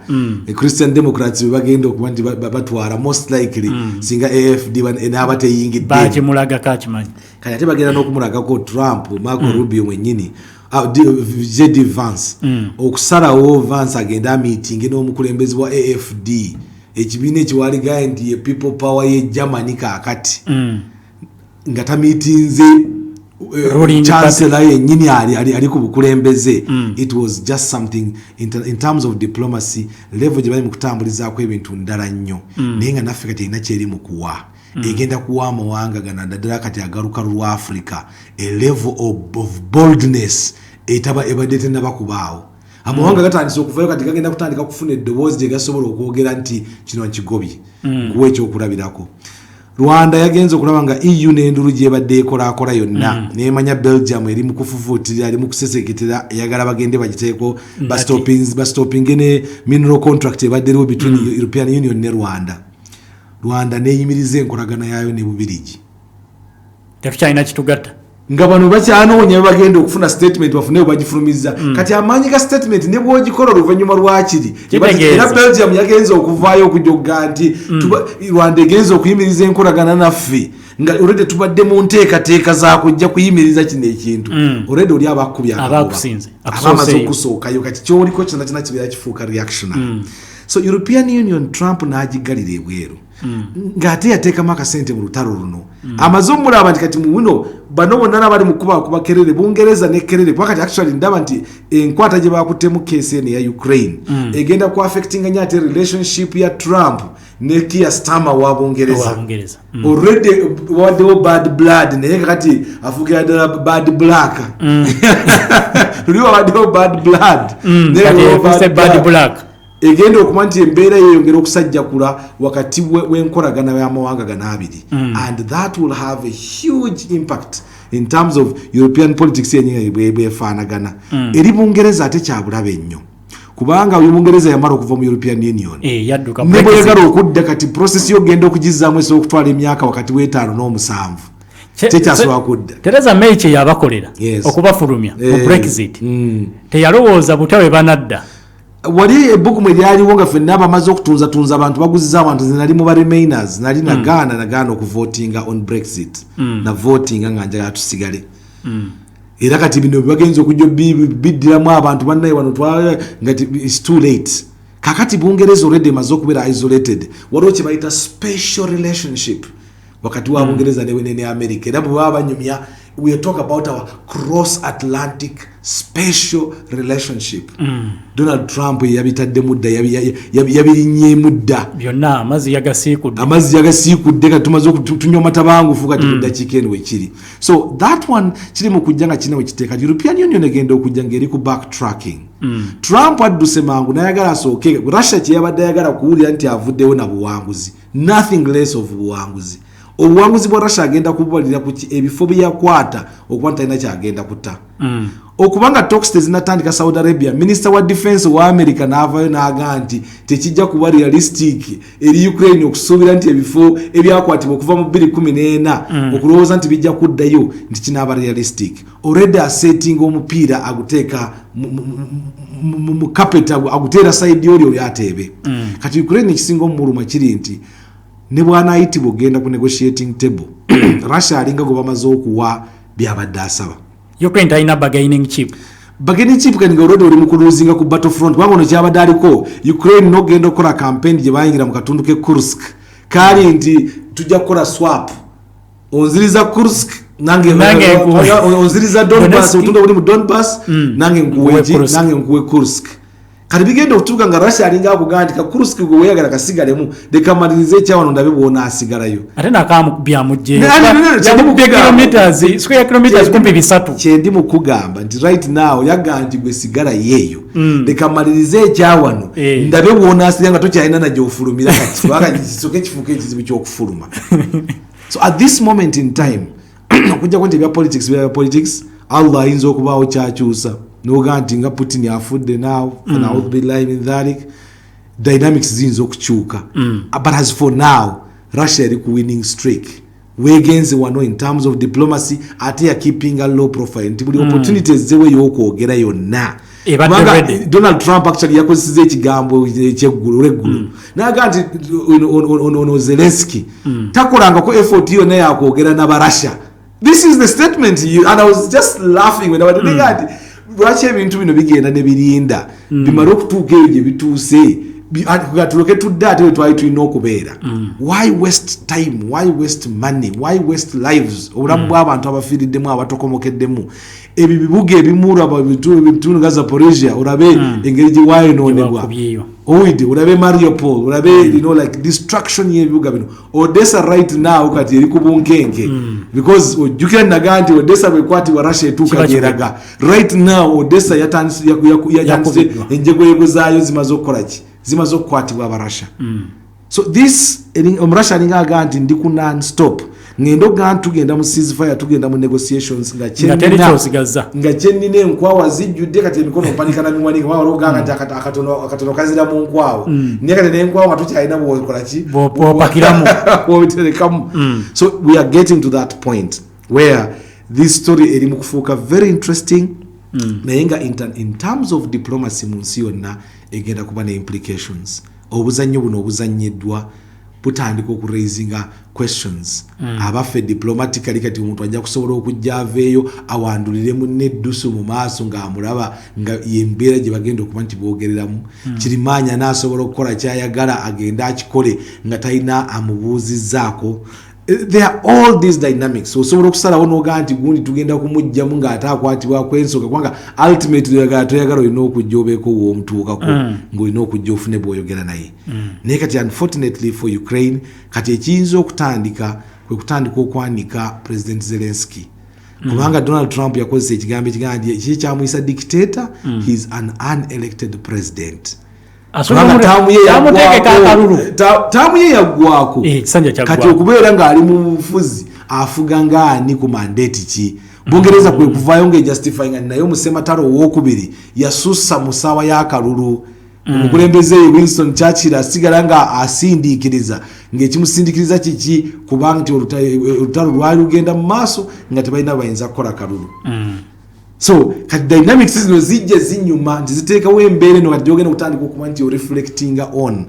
Christian Democrats be bagenda okuba nti batwala most likely singa AfD enaaba teyingidde. Bakimulagako akimanyi. Kati ate bagenda n'okumulagako Trump, Marco Rubio mwennyini, JD Vance, okusalawo Vance agende amiitinge n'omukulembeze wa AfD, ekibiina ekiwaligaye nti ye people power ye Germany kaakati, nga tamiitinze Ruling chancellor yennyini ali ku bukulembeze. It was just something in terms of diplomacy, level gye bali mu kutambulizaako ebintu ndala nnyo. Naye nga naffe kati erina kyeri mu kuwa, egenda kuwa amawanga gano naddala kati agalukalu lwa Africa a level of boldness etaba ebadde tenaba kubaawo. Amawanga gatandise okuvayo kati gagenda kutandika kufuna eddoboozi gye gasobola okwogera nti kino nkigobye. Nkuwa ekyokulabirako, Rwanda yagenze okulaba nga EU n'endulu gyebadde ekolaakola yonna, nemanya Belgium eri mu kufufuutirira, eri mu kuseseketera, eyagala bagende bagiteeko bastopinge ne mineral contract ebadde eriwo between European Union ne Rwanda. Rwanda neyimiriza enkolagana yaayo ne Bubirigi. Tetukyalina kitugatta. Nga bano bakyanoonya bagenda okufuna statement, bafune bagifulumiza. Kati amaanyi ga statement ne bwogikola oluvannyuma lwakiri. Kitegeeza. Era Belgium yagenza okuvaayo okujogga nti Rwanda egenza okuyimiriza enkolagana naffe nga already tubadde mu nteekateeka zakujja kuyimiriza kino ekintu. Already oli aba akubye Aba akagoba. akusinze, Aba amaze akusooseeyo. okusookayo. Kati kyoliko kyonna kyonna kibeera kifuuka reactionary. So European Union, Trump n'agigalira ebweru ng'ate yateekamu akasente mu lutalo luno. Amaze omulaba nti kati muno bano bonna nabali mu kubakuba kerere, Bungereza ne kerere, kuba kati actually ndaba nti enkwata gye bakuttemu case eno eya Ukraine egenda ku affectinga nnyo ate relationship ya Trump ne Keir Starmer wa Bungereza. Owa Bungereza. Already waddewo bad blood, naye kakati afuukira ddala bad black. Luli wabaddewo bad blood, naye Kati waliwo efuuse bad black. Egenda okuba nti embeera yeyongera okusajjakula wakati w'enkolagana y'amawanga gano abiri, and that will have a huge impact in terms of European politics yenyini bwefaanagana. Eri Bungereza ate kyabulabe nnyo, kubanga uyu Bungereza yamala okuva mu European Union, Eh, yadduka ne Brexit. bweyagala okudda kati process yogenda okugizaamu esobola okutwala emyaka wakati w'etaano n'omusanvu. Tekyasobola kudda. Theresa May kye yabakolera Yes. okubafulumya mu Brexit, teyalowooza butya bwe banadda. Wali ebbugumu eryaliwo nga ffenna bamaze okutunzatunza abantu, baguziza abantu. Nze nali mu ba remainers, nali nagaana okuvotinga on Brexit. Navotinga nga njagala tusigale. Era kati bino bagenza okujja biddiramu abantu bannaye wano nga it's too late. Kakati Bungereza already emaze okubeera isolated. Waliwo kye bayita special relationship wakati wa Bungereza ne America, era bwe baba banyumya, we talk about our cross Atlantic special relationship. Donald Trump yabitaddemu dda, yabirinnyemu dda. Byonna amazzi yagasiikudde. Amazzi yagasiikudde. Kati tumaze tunywa matabangufu kati mu ddakiika eno wekiri. So that one kiri mu kujja nga kirina wekiteeka. European Union egenda okujja ng'eri ku backtracking. Trump adduse mangu nayagala asooke Russia kyeyabadde ayagala kuwulira nti avuddewo na buwanguzi, nothing less of buwanguzi. Obuwanguzi bwa Russia agenda kububalira ku ebifo bye yakwata, okuba nti talina kyagenda kuta. Okubanga talks tezinatandika Saudi Arabia, minisita wa defense wa America n'avaayo n'agaa nti tekijja kuba realistic eri Ukraine okusuubira nti ebifo ebyakwatibwa okuva mu 2014 okulowooza nti bijja kuddayo, nti kinaaba realistic. Already asetinga omupiira, aguteeka mu carpet, aguteera side oli ateebe. Kati Ukraine ekisinga omuluma kiri nti ne bw'anaayitibwa ogenda ku negotiating table, Russia alinga gwe bamaze okuwa byabadde asaba. Ukraine talina bargaining chip. Bargaining chip kati nga already oli mu kuluzinga ku battlefront, kubanga ono kyabadde aliko Ukraine n'okugenda okukola campaign gye bayingira mu katundu ke Kursk kaali nti tujja kukola swap, onziriza Kursk nange Nange onziriza Donbass, Donetsk. obutundu obuli mu Donbass, nange nkuwe Nkuwe ki? Kursk. Nange nkuwe Kursk. Kati bigenda okutuuka nga Russia alinga akugaa nti ka Kursk gwe weeyagala kasigalemu, leka malirize ekyawano ndabe bw'onaasigalayo. Ate nakamubyamugjeyo. Ne, kyendi mu yamukubye kugamba. kilometers, square kilometers kumpi 300. Kyendi mu kugamba nti right now yagaa nti gwe sigala yeeyo, leka malirize ekyawano ndabe bw'onaasigala nga tokyalina na gy'ofulumira kati, kubanga kisooke kifuuka ekizibu ky'okufuluma. So at this moment in time, okujjako nti ebya politics bya politics, Allah ayinza okubaawo kyakyusa nogaa nti nga Putin afudde naaw, naudhu billahi min dhalik, dynamics ziyinza okukyuka. But as for now, Russia eri ku winning streak wegenze wano in terms of diplomacy, ate yakeepinga low profile nti buli opportunity ezzewo ey'okwogera yonna, Ebadde kubanga ready. Donald Trump actually yakozeseza ekigambo ekyeggulu olweggulo naga nti ono Zelenski takolangako effort yonna yakwogera n'Abarussia. This is the statement and I was just laughing when I nti lwaki ebintu bino bigenda ne birinda bimale okutuuka eyo gye bituuse, tuloke tudde ate we twali tulina okubeera. Why waste time? Why waste money? Why waste lives? Obulamu bw'abantu abafiiriddemu, abatokomokeddemu, ebyo bibuga ebimu olaba bitundu nga Zaporizhia, olabe engeri gye wayonoonebwa. Gyebakubyeyo. Owidde, olabe Mariupol, olabe like destruction y'ebibuga bino. Odessa right now kati eri ku bunkenke, because ojjukira naga nti Odessa bwekwatibwa Russia etuuka Kiba gyeraga. Right now Odessa yatandise Yakubiddwa. enjegoyego zaayo zimaze okukola ki? Zimaze okukwatibwa Abarussia. So this Omurussia alinga aga nti ndi ku non stop, ngenda ogaa nti tugenda mu ceasefire, tugenda mu negotiations nga Nga teri kyosigazza. Nga kyenina enkwawa zijjudde. Kati emikono mpanika na miwanika, wala ogamba nti akatono kazira mu nkwawa, naye kati nenkwawa tukyalina bwokola ki? Bw'opakiramu. Bwobiterekamu. So we are getting to that point where this story eri mu kufuuka very interesting, naye nga in terms of diplomacy mu nsi yonna egenda kuba ne implications. Obuzannyo buno obuzannyiddwa butandika okuraisinga questions. Abaffe, diplomatically kati omuntu ajja kusobola okujja aveeyo awandulire munne eddusu mu maaso ng'amulaba, nga yembeera gye bagenda okuba nti boogereramu? Kirimaanya n'asobola okukola kyayagala, agende akikole nga talina amubuuzizzaako? There are all these dynamics. Osobola okusalawo nogaa nti gundi tugenda kumuggyamu ng'ate akwatibwako ensonga, kubanga ultimately oyagala toyagala olina okujja obeeko w'omutuukako, ng'olina okujja ofune bw'oyogera naye. Naye kati unfortunately for Ukraine, kati ekiyinza okutandika kwe kutandika okwanika President Zelenski, kubanga Donald Trump yakozesa ekigambo ekigamba nti kiki kyamuyisa dictator. He is an unelected president. Asobola Kubanga taamu ye tamuteekeko yaggwako. akalulu. Taamu ye yaggwako. Ekisanja kyaggwako. Kati okubeera ng'ali mu bufuzi, afuga ng'ani, ku mandate ki? Bungereza kwe kuvaayo ng'ejustifyinga, naye omusematalo owokubiri yasussa mu ssaawa y'akalulu. Omukulembeze ye Winston Churchill asigala nga asindiikiriza, ng'ekimusindiikiriza kiki? Kubanga nti olutalo lwali lugenda mu maaso nga tebalina bayinza kukola kalulu. So kati dynamics zino zijja zinyuma nti ziteekawo embeera eno. Kati gyogenda okutandika okuba nti oreflectinga on,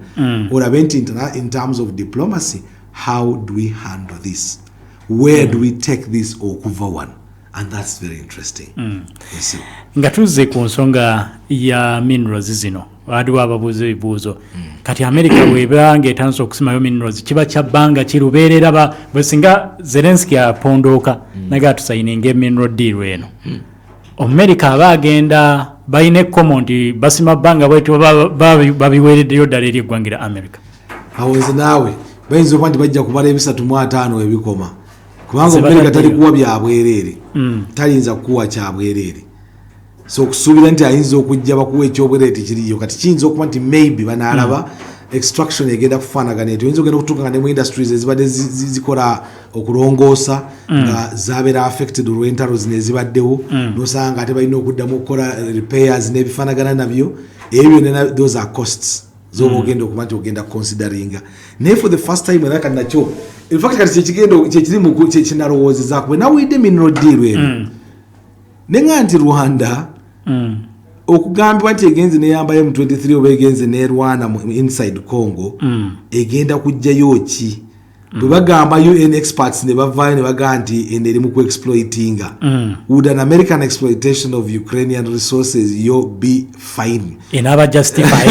olabe nti in terms of diplomacy, how do we handle this, where do we take this okuva wano? And that's very interesting. Yes, sir. Nga tuzze ku nsonga ya minerals zino, waliwo ababuuza ebibuuzo. Kati America bweba ngaetandise okusimayo minerals, kiba kya bbanga kirubeerera? Bwe singa Zelenski apondooka naga tusayininga emineral deal eno, America aba agenda balina ekkomo nti basima bbanga bwetyo, babiweereddeyo ddala eri eggwanga lya America? Awo nze naawe bayinza okuba nti bajja kubala 350 ebikoma, kubanga Ze Omumerika bataddeyo. tali kuwa byabwereere, tayinza kukuwa kyabwereere. So okusuubira nti ayinza okujja bakuwa ekyobwereere tekiriyo. Kati kiyinza okuba nti maybe banaalaba extraction egenda kufaanagana etyo, oyinza ogenda okutuuka nga ne mu industries ezibadde zikola okulongoosa nga zabeera affected olw'entalo zino ezibaddewo, nosanga nga ate balina okuddamu okukola repairs n'ebifaanagana nabyo. Ebyo byonna, those are costs zoba ogenda okuba nti ogenda consideringa. Naye for the first time era kati nakyo, in fact kati kyekigenda kyekiri mu kyenalowoozezaako bwe nawulidde mineral deal eno, neŋa nti Rwanda okugambibwa nti egenze neyamba M23 oba egenze nerwana inside Congo, egenda kujjayo ki? Bwe bagamba UN experts ne bavaayo ne bagamba nti eno eri mu kuexploitinga, would an American exploitation of Ukrainian resources yo be fine? Enaaba justified?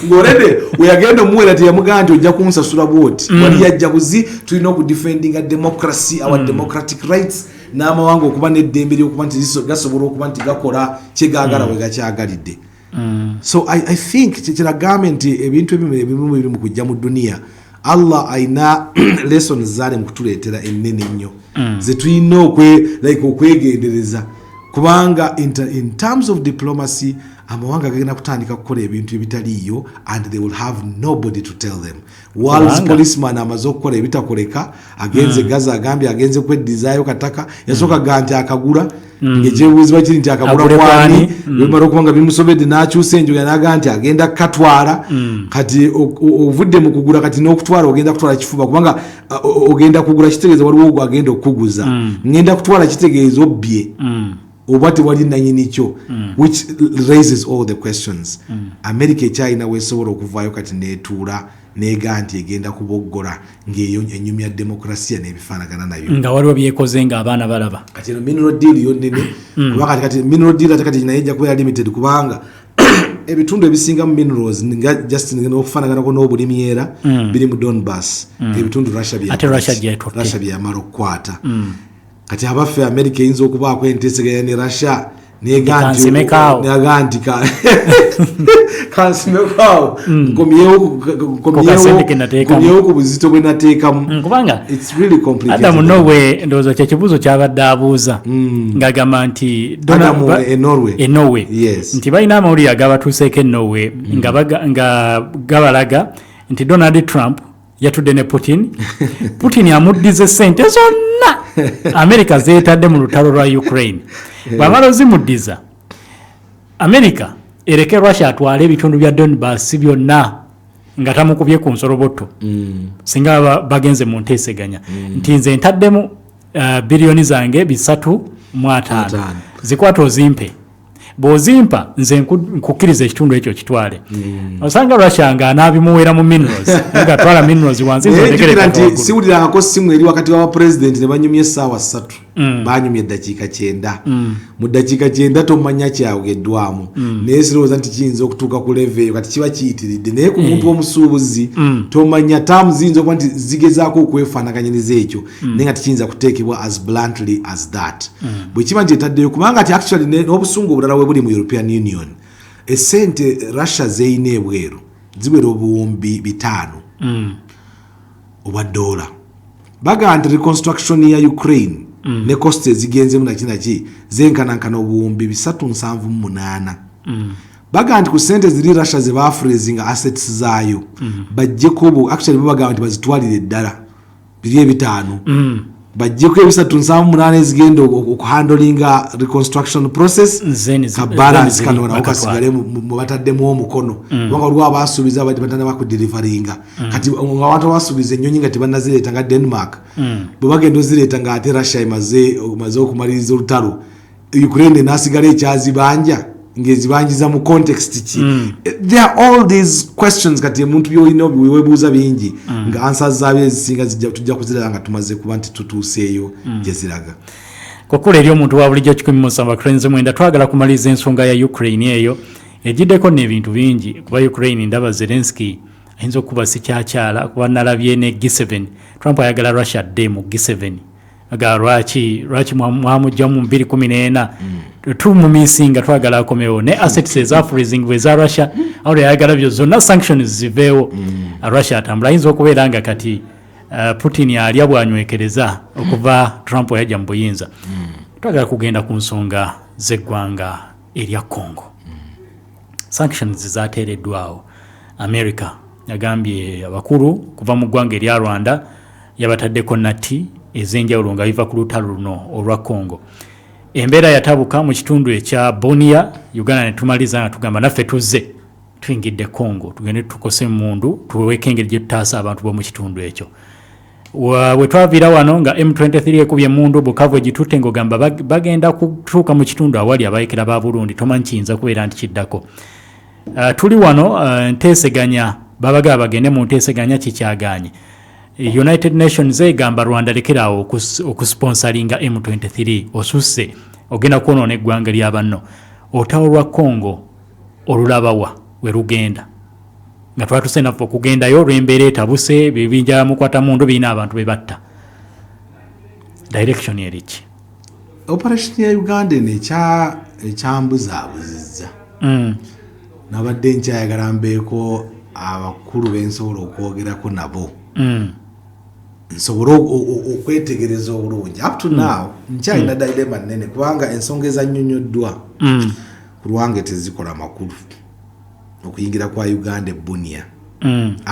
Ng'olede weyagenda omuwera teyamugamba nti ojja kunsasula bwoti. Wali yajja buzi, tulina okudefendinga democracy, our democratic rights, n'amawanga okuba n'eddembe lyokuba nti gasobola okuba nti gakola kyegagala bwe gakyagalidde. So I think kyekiragambe nti ebintu ebimu biri mu kujja mu duniya, Allah ayina lessons zaali mu kutuleetera ennene ennyo zetulina like okwegendereza, kubanga in terms of diplomacy amawanga gagenda kutandika kukola ebintu ebitaliiyo and they will have nobody to tell them. World's policeman amaze okukola ebitakoleka. Agenze Gaza, agambye agenze kweddizaayo kataka. Yasooka ga nti akagula, ng'ekyebuuzibwa kiri nti akagula Agule kwani? kwani? Bimala okuba nga bimusobedde, n'akyusa enjogera n'agamba nti agenda kukatwala. Kati ovudde mu kugula, kati n'okutwala ogenda kutwala kifuba, kubanga ogenda kugula kitegeeza waliwo ogwo agenda okukuguza. Ngenda kutwala kitegeeza obbye oba tewali nanyini kyo, which raises all the questions. America ekyalina weesobola okuvaayo kati neetuula neega nti egenda kuboggola ng'eyo enyumya demokrasiya n'ebifaanagana nayo, nga waliwo byekoze nga abaana balaba. Kati eno mineral deal yo nene, kuba kati mineral deal ate kati naye ejja kubeera limited, kubanga ebitundu ebisinga mu minerals nga just okufaanaganako n'obulimi era biri mu Donbas, ebitundu Russia Ate Russia gyetutte. Russia byeyamala okukwata. Kati abaffe, America eyinza okubaako enteeseganya ne Russia nega nti Kansimekaawo. Nega nti kansimekaawo, Ku kasente ke nateekamu. nkomyewo ku buzito bwe nateekamu. Kubanga It's really complicated. Adamu Norway, ndowooza kyekibuuzo kyabadde abuuza ng'agamba nti Adamu e Norway. E Norway. Yes. Nti balina amawulire agabatuuseeko e Norway nga gabalaga Nti Donald Trump yatudde ne Putin. Putin amuddiza sente zonna America zeetadde mu lutalo lwa Ukraine. Bw'amala ozimuddiza, America ereke Russia atwale ebitundu bya Donbas byonna nga tamukubye ku nsolobotto. Singa bagenze mu nteeseganya nti nze ntaddemu biliyoni zange 350, Ataano. zikwata ozimpe, bw'ozimpa nze nkukkiriza ekitundu ekyo kitwale. Osanga Russia nga anaabimuweera mu minerals, nga twala minerals wansi, nze Naye ondekere jjukira ettaka nti waggulu. Siwulirangako simu eri wakati wa pulezidenti ne banyumya essaawa 3. Banyumya eddakiika 90. Mu ddakiika 90 tomanya kyayogeddwamu. Naye sirowooza nti kiyinza okutuuka ku level eyo, kati kiba kiyitiridde. Naye ku muntu omusuubuzi, tomanya taamu ziyinza okuba nti zigezaako okwefaanaganyiriza ekyo, naye nga tekiyinza kuteekebwa as bluntly as that. Bwe kiba nti etaddeyo, kubanga ti actually n'obusungu obulala bwe buli mu European Union, esente Russia zeyina ebweru ziwera 5000 obwa dola. Bagamba nti reconstruction ya Ukraine ne cost ezigenzemu naki naki zenkanankana 378,000. Bagamba nti ku sente ziri Russia ze bafreezinga assets zaayo, bajjeko obu, actually bo bagamba nti bazitwalire eddala biri ebitaano, bajjeko 378 ezigenda okuhandlinga reconstruction process, kabalance then kano nako bakatwala. kasigale mu bataddemu omukono. Kubanga waliwo abasuubiza abadde batannaba kudeliveringa. Kati nga abantu abasuubiza ennyonyi nga tebannazireeta, nga Denmark, bwe bagenda ozireeta nga ate Russia emaze okumaliriza olutalo, Ukraine nasigala ekyazibanja, ng'ezibanjiza mu context ki? There are all these questions. Kati omuntu byolina webuuza bingi, nga answers zaabyo ezisinga tujja kuziraba nga tumaze kuba nti tutuuseeyo gye ziraga. Kukula eri omuntu wa bulijjo 17 cranes 9. Twagala kumaliriza ensonga ya Ukraine eyo egiddeko n'ebintu bingi, kuba Ukraine ndaba Zelenski ayinza okuba sikyakyala, kuba nalabye ne G7. Trump ayagala Russia dde mu G7. Aga lwaki mwamugjamu mu 2014? Tumumisinga, twagala akomewo ne assets eza freezing bwe eza Russia. Awo ayagala byo zonna sanctions ziveewo. Russia atambula, ayinza okubeera nga kati Putin alya bwanywekereza okuva Trump yajja mu buyinza. Twagala kugenda ku nsonga z'eggwanga erya Congo. Sanctions zateereddwawo. America yagambye abakulu kuva mu ggwanga erya Rwanda yabataddeko natti ez'enjawulo nga biva ku lutalo luno olwa Congo. Embeera yatabuka mu kitundu ekya Bunia. Uganda netumaliza nga tugamba naffe tuzze tuyingidde Congo, tugende tukose emundu, tuweko engeri gye tutaasa abantu b'omu kitundu ekyo. Bwe twaviira wano nga M23 ekubye emundu, Bukavu egitutte, ng'ogamba bagenda kutuuka mu kitundu awali abayekera ba Burundi. Tomanyi kiyinza kubeera nti kiddako. Tuli wano, nteeseganya babagaa bagende mu nteeseganya, kikyaganye. United Nations egamba Rwanda lekeraawo okusponsoringa M23, osusse, ogenda kwonoona eggwanga lya banno. Olutalo lwa Congo olulabawa we lugenda, nga twatuse naffe okugendayo olw'embeera etabuse, bibinja mukwata mundu birina abantu be batta? Direction eriki? Operation ya Uganda eno ekyambuzaabuzizza. Nabadde nkyayagala mbeeko abakulu bensobola okwogerako nabo, nsobole okwetegereza obulungi. Up to now nkyalina dilemma nnene, kubanga ensonga ezannyonnyoddwa ku lwange tezikola makulu okuyingira kwa Uganda ebunia.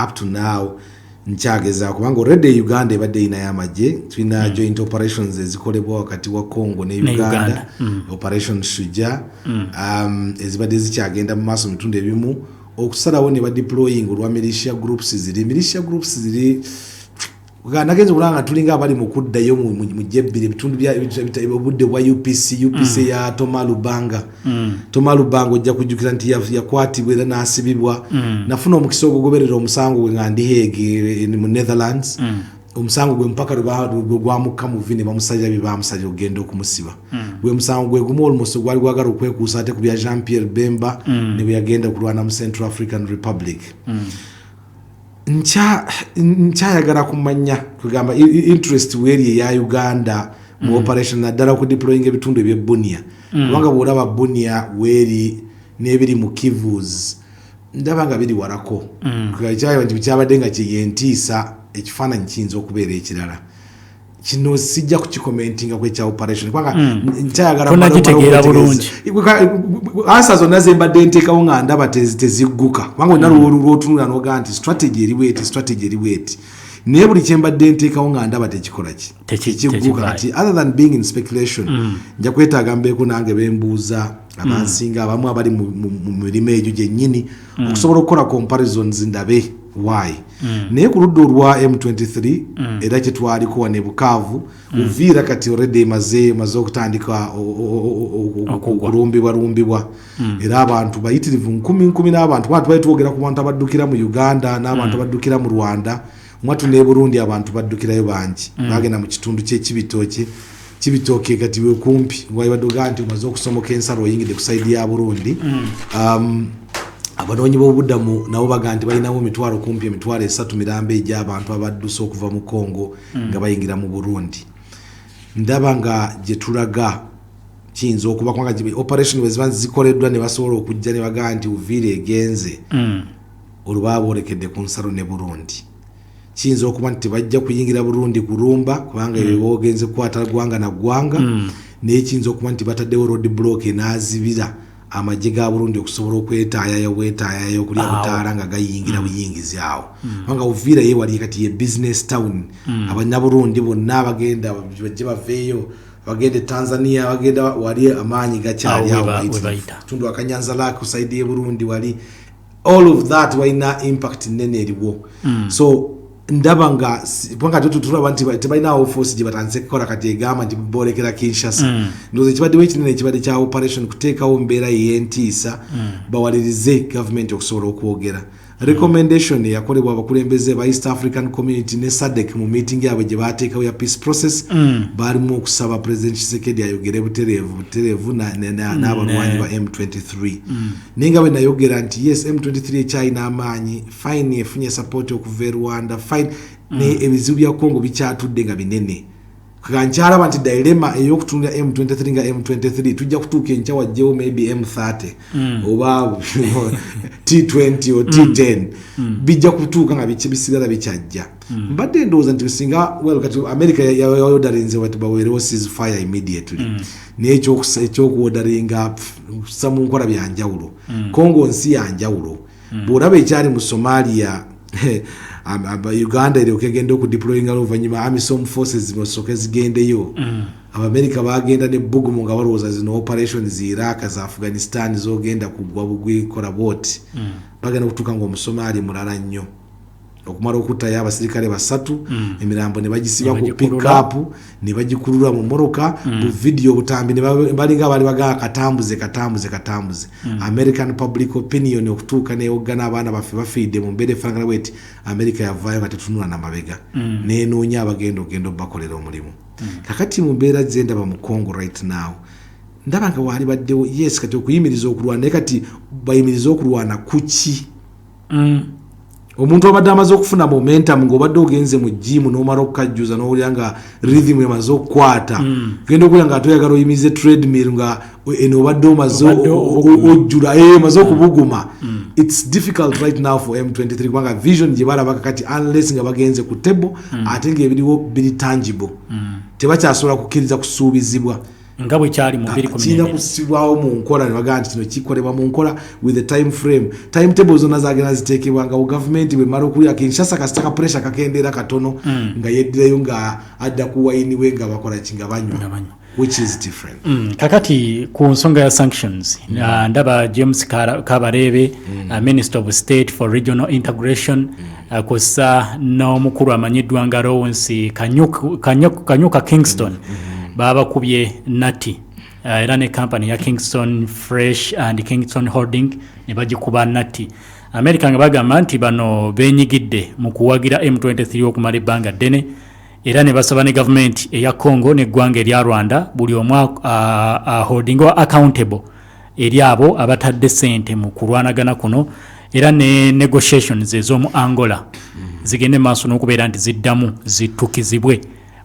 Up to now nkyageza, kubanga already Uganda ebadde erinayo amagye. Tulina joint operations ezikolebwa wakati wa Congo ne Ne Uganda, Uganda. Operation Shuja, ezibadde zikyagenda mu maaso mu bitundu ebimu. Okusalawo ne badeploying olwa militia groups, ziri militia groups ziri nagenza okulaba nga tulinga abali mu kuddayo mu jebbiri ebitundu obudde bwa UPC, UPC ya Toma Lubanga. Toma Lubanga ojja kujjukira nti yakwatibwa era n'asibibwa. Nafuna omukisa ogugoberera omusango gwe nga ndi Hague, mu Netherlands. Omusango gwe mpaka lwe gwamukka muvi ne bamusalira bye bamusalira okugenda okumusiba. Gwe musango gwe gumu almost gwali gwagala okwekuusa ate ku bya Jean Pierre Bemba ne bwe yagenda okulwana mu Central African Republic. Nkyayagala kumanya kugamba interest weeri eya Uganda mu operation, naddala okudeployinga ebitundu ebyebunia, kubanga bw'olaba Bunia weeri n'ebiri mu Kivus, ndaba nga biri walako. Kyaba nti kyabadde nga kyeyentiisa, ekifaananyi kiyinza okubeera ekirala. Kino sijja kukicommentinga ku ekya operation, kubanga nkyayagala Tonagitegeera bulungi. Answer zonna zembadde nteekawo nga ndaba tezigguka, kubanga olina lwotunula nogaa nti strategy eri bweti, strategy eri bweti, naye buli kyembadde nteekawo nga ndaba tekikola ki, tekigguka. Tekivaayo. Kati other than being in speculation, nja kwetaaga mbeeko nange bembuuza abansinga, abamu abali mu mirimu egyo gyennyini, okusobola okukola comparisons ndabe why. Naye ku ludda olwa M23, era kyetwaliko wano e Bukavu, Uviira kati already emaze okutandika okulumbibwa lumbibwa, era abantu bayitirivu, nkumi nkumi n'abantu. Kuba tubali twogera ku bantu abaddukira mu Uganda n'abantu abaddukira mu Rwanda, mwatu ne Burundi abantu baddukirayo bangi. Bagenda mu kitundu kyekibitooke, Kibitooke kati wekumpi wabadde nti omaze okusomoka ensalo oyingidde ku side ya Burundi. Abanoonyi b'obuddamu nabo baga nti balinawo emitwalo, kumpi 30,000 miramba egy'abantu abadduse okuva mu Congo nga bayingira mu Burundi. Ndaba nga gye tulaga kiyinza okuba kubanga operation bwe ziba zikoleddwa ne basobola okujja ne bagaa nti Uviira egenze, olwo baba boolekedde ku nsalo ne Burundi. Kiyinza okuba nti tebajja kuyingira Burundi kulumba, kubanga ebyo bogenze kukwata ggwanga na ggwanga, naye kiyinza okuba nti bataddewo road block enaazibira amagye ga Burundi okusobola okwetaayayo bwetaayayo okulya Awo. butaala nga gayingira buyingizi awo, kubanga Uviira ye wali kati ye business town. Abannaburundi bonna abagenda bajje baveeyo, abagenda e Tanzania, abagenda wali, amaanyi gakyali Awo awo mayitirivu. we bayita. Tundu akanyanza lake ku side y'e Burundi wali, all of that walina impact nene eriwo. So ndaba nga kubanga ate tulaba nti tebalinawo force gye batandise kukola kati egamba nti boolekera Kinshasa. Ndowooza ekibaddewo ekinene ekibadde kya operation kuteekawo mbeera ey'entiisa, bawalirize gavumenti okusobola okwogera. Recommendation eyakolebwa abakulembeze ba East African Community ne SADC mu meeting yaabwe gye bateekawo ya peace process, baalimu okusaba President Tshisekedi ayogere butereevu butereevu n'abalwanyi ba M23. Naye nga bwe nayogera nti yes, M23 ekyalina amaanyi, fine, efunye support okuva e Rwanda, fine, naye ebizibu bya Congo bikyatudde nga binene. Nkyalaba nti dilemma ey'okutunulira M23 nga M23, tujja kutuuka enkya wajjewo maybe M30 oba T20 o T10, bijja kutuuka nga bisigala bikyajja. Mbadde ndowooza nti singa, well, kati America yaorderinze bati baweerewo ceasefire immediately, naye ekyokuorderinga kussa mu nkola byanjawulo. Congo nsi yanjawulo. Bw'olaba ekyali mu Somalia, Uganda eryoka egenda okudeployinga oluvannyuma AMISOM forces basooke zigendeyo. Abamerika bagenda ne bugumu nga balowooza zino operations Iraq, za Afghanistan zogenda kugwa bugwi kola bwoti. Bagenda okutuuka nga Omusomaali mulala nnyo okumala okuttayo abasirikale basatu, emirambo ne bagisiba Ne ku bagikulula. pickup ne bagikulula mu mmotoka, bu video obutambi ne balinga baali bagaa katambuze katambuze katambuze. American public opinion okutuuka newoggana, abaana baffe bafiidde mu mbeera efaanagana bweti, America yavaayo nga tetunula namabega, nenoonya abagenda okugenda obakolera omulimu. Kakati mu mbeera zendaba mu Congo right now, ndaba nga waali baddewo, yes, kati okuyimiriza okulwana, naye kati bayimirize okulwana kuki? Omuntu abadde amaze okufuna momentum, ng'obadde ogenze mu gym n'omala okukajjuza n'owulira nga rhythm emaze okukwata, genda okulya nga ate oyagala oyimirize treadmill nga eno obadde omaze Obadde ojjula, omaze okubuguma. It's difficult right now for M23, kubanga vision gye balaba kakati, unless nga bagenze ku table, ate ng'ebiriwo biri tangible, tebakyasobola kukkiriza kusuubizibwa. Nga bwe kyali mu Kirina 2012. kusibwawo mu nkola ne bagamba nti kino kikolebwa mu nkola with the time frame, timetable zonna zagenda ziteekebwa nga gavumenti bwemala okulya Kinshasa, kasita ka pressure kakendeera katono, nga yeddirayo nga adda ku wayini we nga bakola ki, nga banywa, which is different. Kakati ku nsonga ya sanctions, ndaba James Kabarebe, Minister of State for Regional Integration, kw'ossa n'omukulu amanyiddwa nga Lawrence Kanyuka Kingston, babakubye nati, era ne kampani ya Kingston Fresh and Kingston Holding ne bagikuba nati America, nga bagamba nti bano benyigidde mu kuwagira M23 okumala ebbanga ddene, era ne basaba ne gavumenti eya Congo n'eggwanga erya Rwanda buli omu aholdinga accountable eri abo abatadde sente mu kulwanagana kuno, era ne negotiations ez'omu Angola zigende maaso n'okubeera nti ziddamu zitukizibwe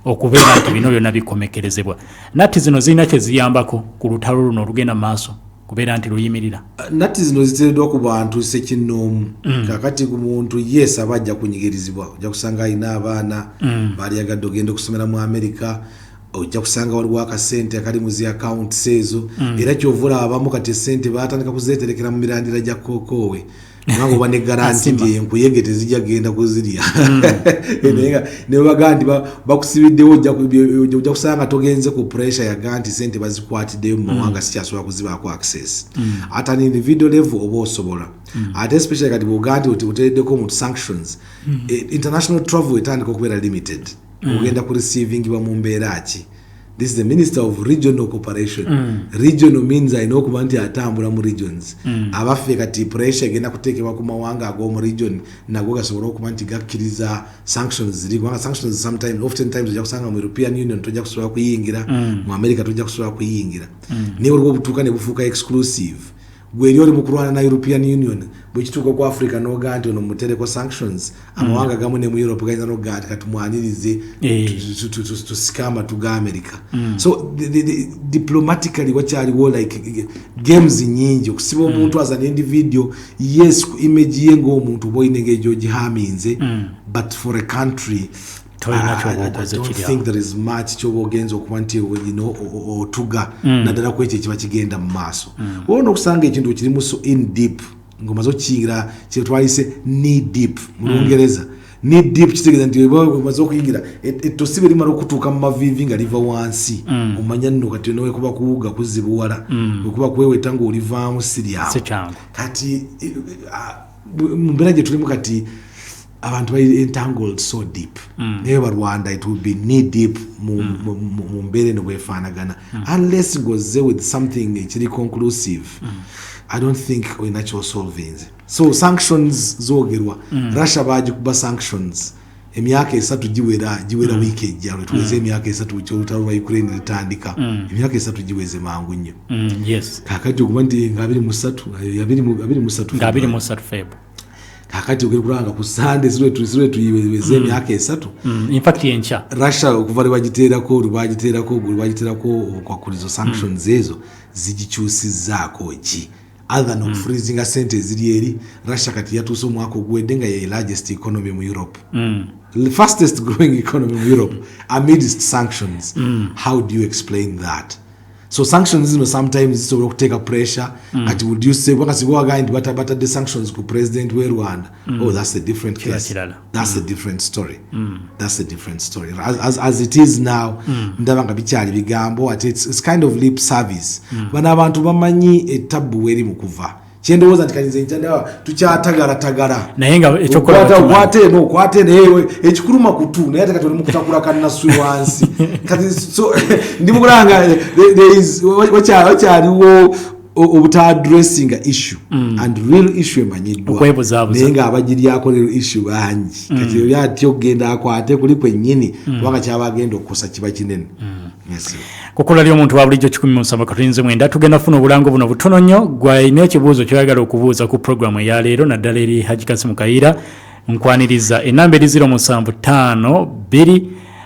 okubeera nti bino byonna bikomekerezebwa. Natti zino zirina kye ziyambako ku lutalo luno olugenda mu maaso? Kubeera nti luyimirira. Natti zino ziteereddwa ku bantu sekinnoomu. Kakati ku muntu, yes, aba ajja kunyigirizibwa. Ojja kusanga alina abaana baalyagadde ogenda okusomera mu America, ojja kusanga waliwo akasente akali mu zi accounts ezo. Era kyova olaba abamu kati esente batandika kuzeeterekera mu mirandira gya kookoowe, kubanga oba ne guarantee nti enkuyege tezijja kugenda kuzirya. Naye nga ne bagaa nti bakusibiddewo, ojja kusanga togenze ku pressure yaga nti sente bazikwatiddeyo mu mawanga, sikyasobola kuzibaako access. At an individual level oba osobola, ate especially kati bw'ogaa nti oteereddeko omuntu sanctions, international travel etandika okubeera limited. Ogenda ku receivingibwa mu mbeera ki? This is the minister of regional cooperation. Regional means alina okuba nti atambula mu regions. Abaffe, kati pressure egenda kuteekebwa ku mawanga ag'omu region nago gasobole okuba nti gakkiriza sanctions ziri, kubanga sanctions sometimes, oftentimes, ojja kusanga mu European Union tojja kusobola kuyingira, mu America tojja kusobola kuyingira. Naye waliwo obutuuka ne bufuuka exclusive. Gwe eri oli mu kulwana na European Union, bwekituuka ku Africa nogaa nti ono mutereko sanctions, amawanga gamu ne mu Europe gayinza nogaa nti katumwanirize, tusike amatu ga America. So diplomatically wakyaliwo like games nyingi okusiba omuntu as an individual. Yes, ku image ye ng'omuntu oba olina engeri gyogihaminze, but for a country Tolina kyoba I okoze don't kiri awo. think there is much kyoba ogenza okuba nti otuga naddala ku ekyo ekiba kigenda mu maaso. Olina okusanga ekintu kirimu so in deep ng'omaze okukiyingira, kyetwayise knee deep mu Lungereza. Knee deep kitegeeza nti oba omaze okuyingira ettosi bwe limala okutuuka mu maviivi nga liva wansi, omanya nno kati nowekuba kuwuga kuzibuwala, wekuba kweweta ng'olivaamu si lyawo. Si kyangu. Kati mu mbeera gye tulimu kati, abantu bali entangled so deep, naye balwanda it will be knee deep mu mbeera eno bwefaanagana, unless ng'ozze with something ekiri conclusive. I don't think olina kyosolvinze. So sanctions zoogerwa. Russia bagikuba sanctions emyaka 3 giwera wiiki ejja lwetuweze emyaka 3 kyolutalo lwa Ukraine litandika. Emyaka 3 giweze mangu nnyo. Kakati okuba nti nga 23, 23. Nga 23 Feb. Kakati ogenda kulaba nga ku Sande sirwetuyiweze emyaka 3. In fact yenkya. Russia okuva lwe bagiteerako obukwakulizo, sanctions ezo zigikyusizzaako ki other than okufreezinga sente eziri eri Russia? Kati yatuuse omwaka oguwedde nga ye largest economy mu Europe, the fastest growing economy mu Europe amidst sanctions. How do you explain that? So sanctions zino sometimes zisobola okuteeka pressure. Kati would you say, kubanga singa wagambye nti batadde sanctions ku president we Rwanda, oh, that's a different Kiba case. Kirala. That's a different story. That's a different story. As it is now, ndaba nga bikyali bigambo, ate it's kind of lip service. Bano abantu bamanyi etabbu weri mu kuva. Kyendowooza nti kati nze nkyandaba tukyatagalatagala. Naye nga ekyokukola bakimanyi. Okwata eno, okwata eno, ewe ekikuluma kutu, naye ate kati oli mukutakula kannaswi wansi kati. So ndi mukulaba nga wakyaliwo obutaaddressinga issue, and real issue emanyiddwa. Okwebuzaabuza. Naye ng'abagiryako real issue bangi. Kati oli atya okugenda akwate kuli kwennyini, kubanga kyaba agenda okukosa kiba kinene. Yes. Kukola ly'omuntu wa bulijjo 179. Tugenda kufuna obulango buno butono nnyo. Gwalina ekibuuzo kyoyagala okubuuza ku puroguramu eyaleero, naddala eri Haji Kasimu Kayiira, nkwaniriza. Enamba eri 0752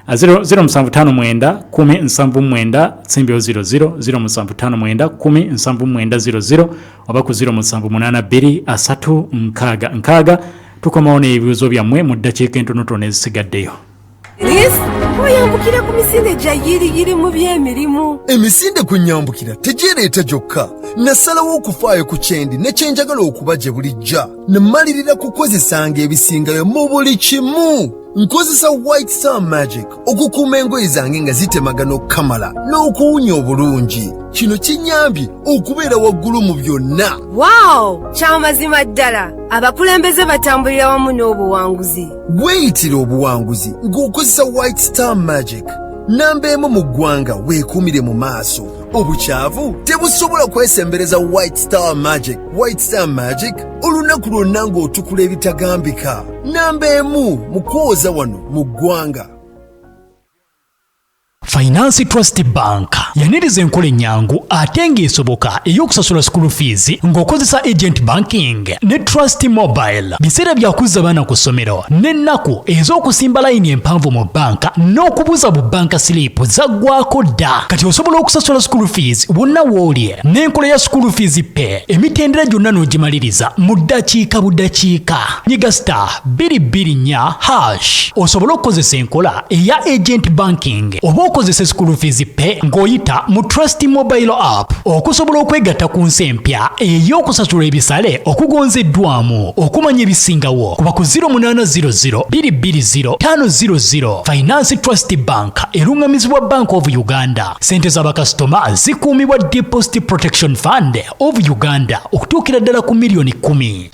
0759 10 79 simbyo 00, 0759 10 79 00, oba ku 0782 3 6 6. Tukomawo n'ebibuuzo byammwe mu ddakiika entonotono ezisigaddeyo. Liz, oyambukira ku misinde gya yiriyiri mu by'emirimu. Emisinde kwe nyambukira tegyereeta gyokka. Nasalawo okufaayo ku kyendi ne kyenjagala okuba gye bulijja, ne mmalirira kukozesanga ebisingayo mu buli kimu. Nkozesa White Star Magic okukuuma engoye zange nga zitemagana okukamala n'okuwunya obulungi. Kino kinnyambye okubeera waggulu mu byonna. Waawo, kyamazima ddala, abakulembeze batambulira wamu n'obuwanguzi. Weeyitira obuwanguzi ng'okozesa White Star Magic. Namba emu mu ggwanga, weekuumire mu maaso. Obukyavu tebusobola kwesembereza White Star Magic. White Star Magic, olunaku lwonna ng'otukula ebitagambika. Namba emu mu kwoza wano mu ggwanga. Finance Trust Bank. Yaniriza enkola ennyangu ate ng'esoboka ey'okusasula school fees ng'okozesa agent banking ne Trust Mobile. Biseera bya kuzza baana ku ssomero n'ennaku ez'okusimba layini empanvu mu bbanka n'okubuza bu banka slip zaggwako dda. Kati osobola okusasula school fees wonna w'oli n'enkola ya school fees pay, emitendera gyonna n'ogimaliriza mu ddakiika budakiika. Nyiga star 224 hash osobole okukozesa enkola eya agent banking oba okozesa school fees pay ng'oyita mu Trust Mobile app okusobola okwegatta ku nsi empya ey'okusasula ebisale okugonzeddwamu. Okumanya ebisingawo kuba ku 0800 220 500. Finance Trust Bank eruŋŋamizibwa Bank of Uganda. Sente z'abakasitoma zikuumibwa Deposit Protection Fund of Uganda okutuukira ddala ku miliyoni 10.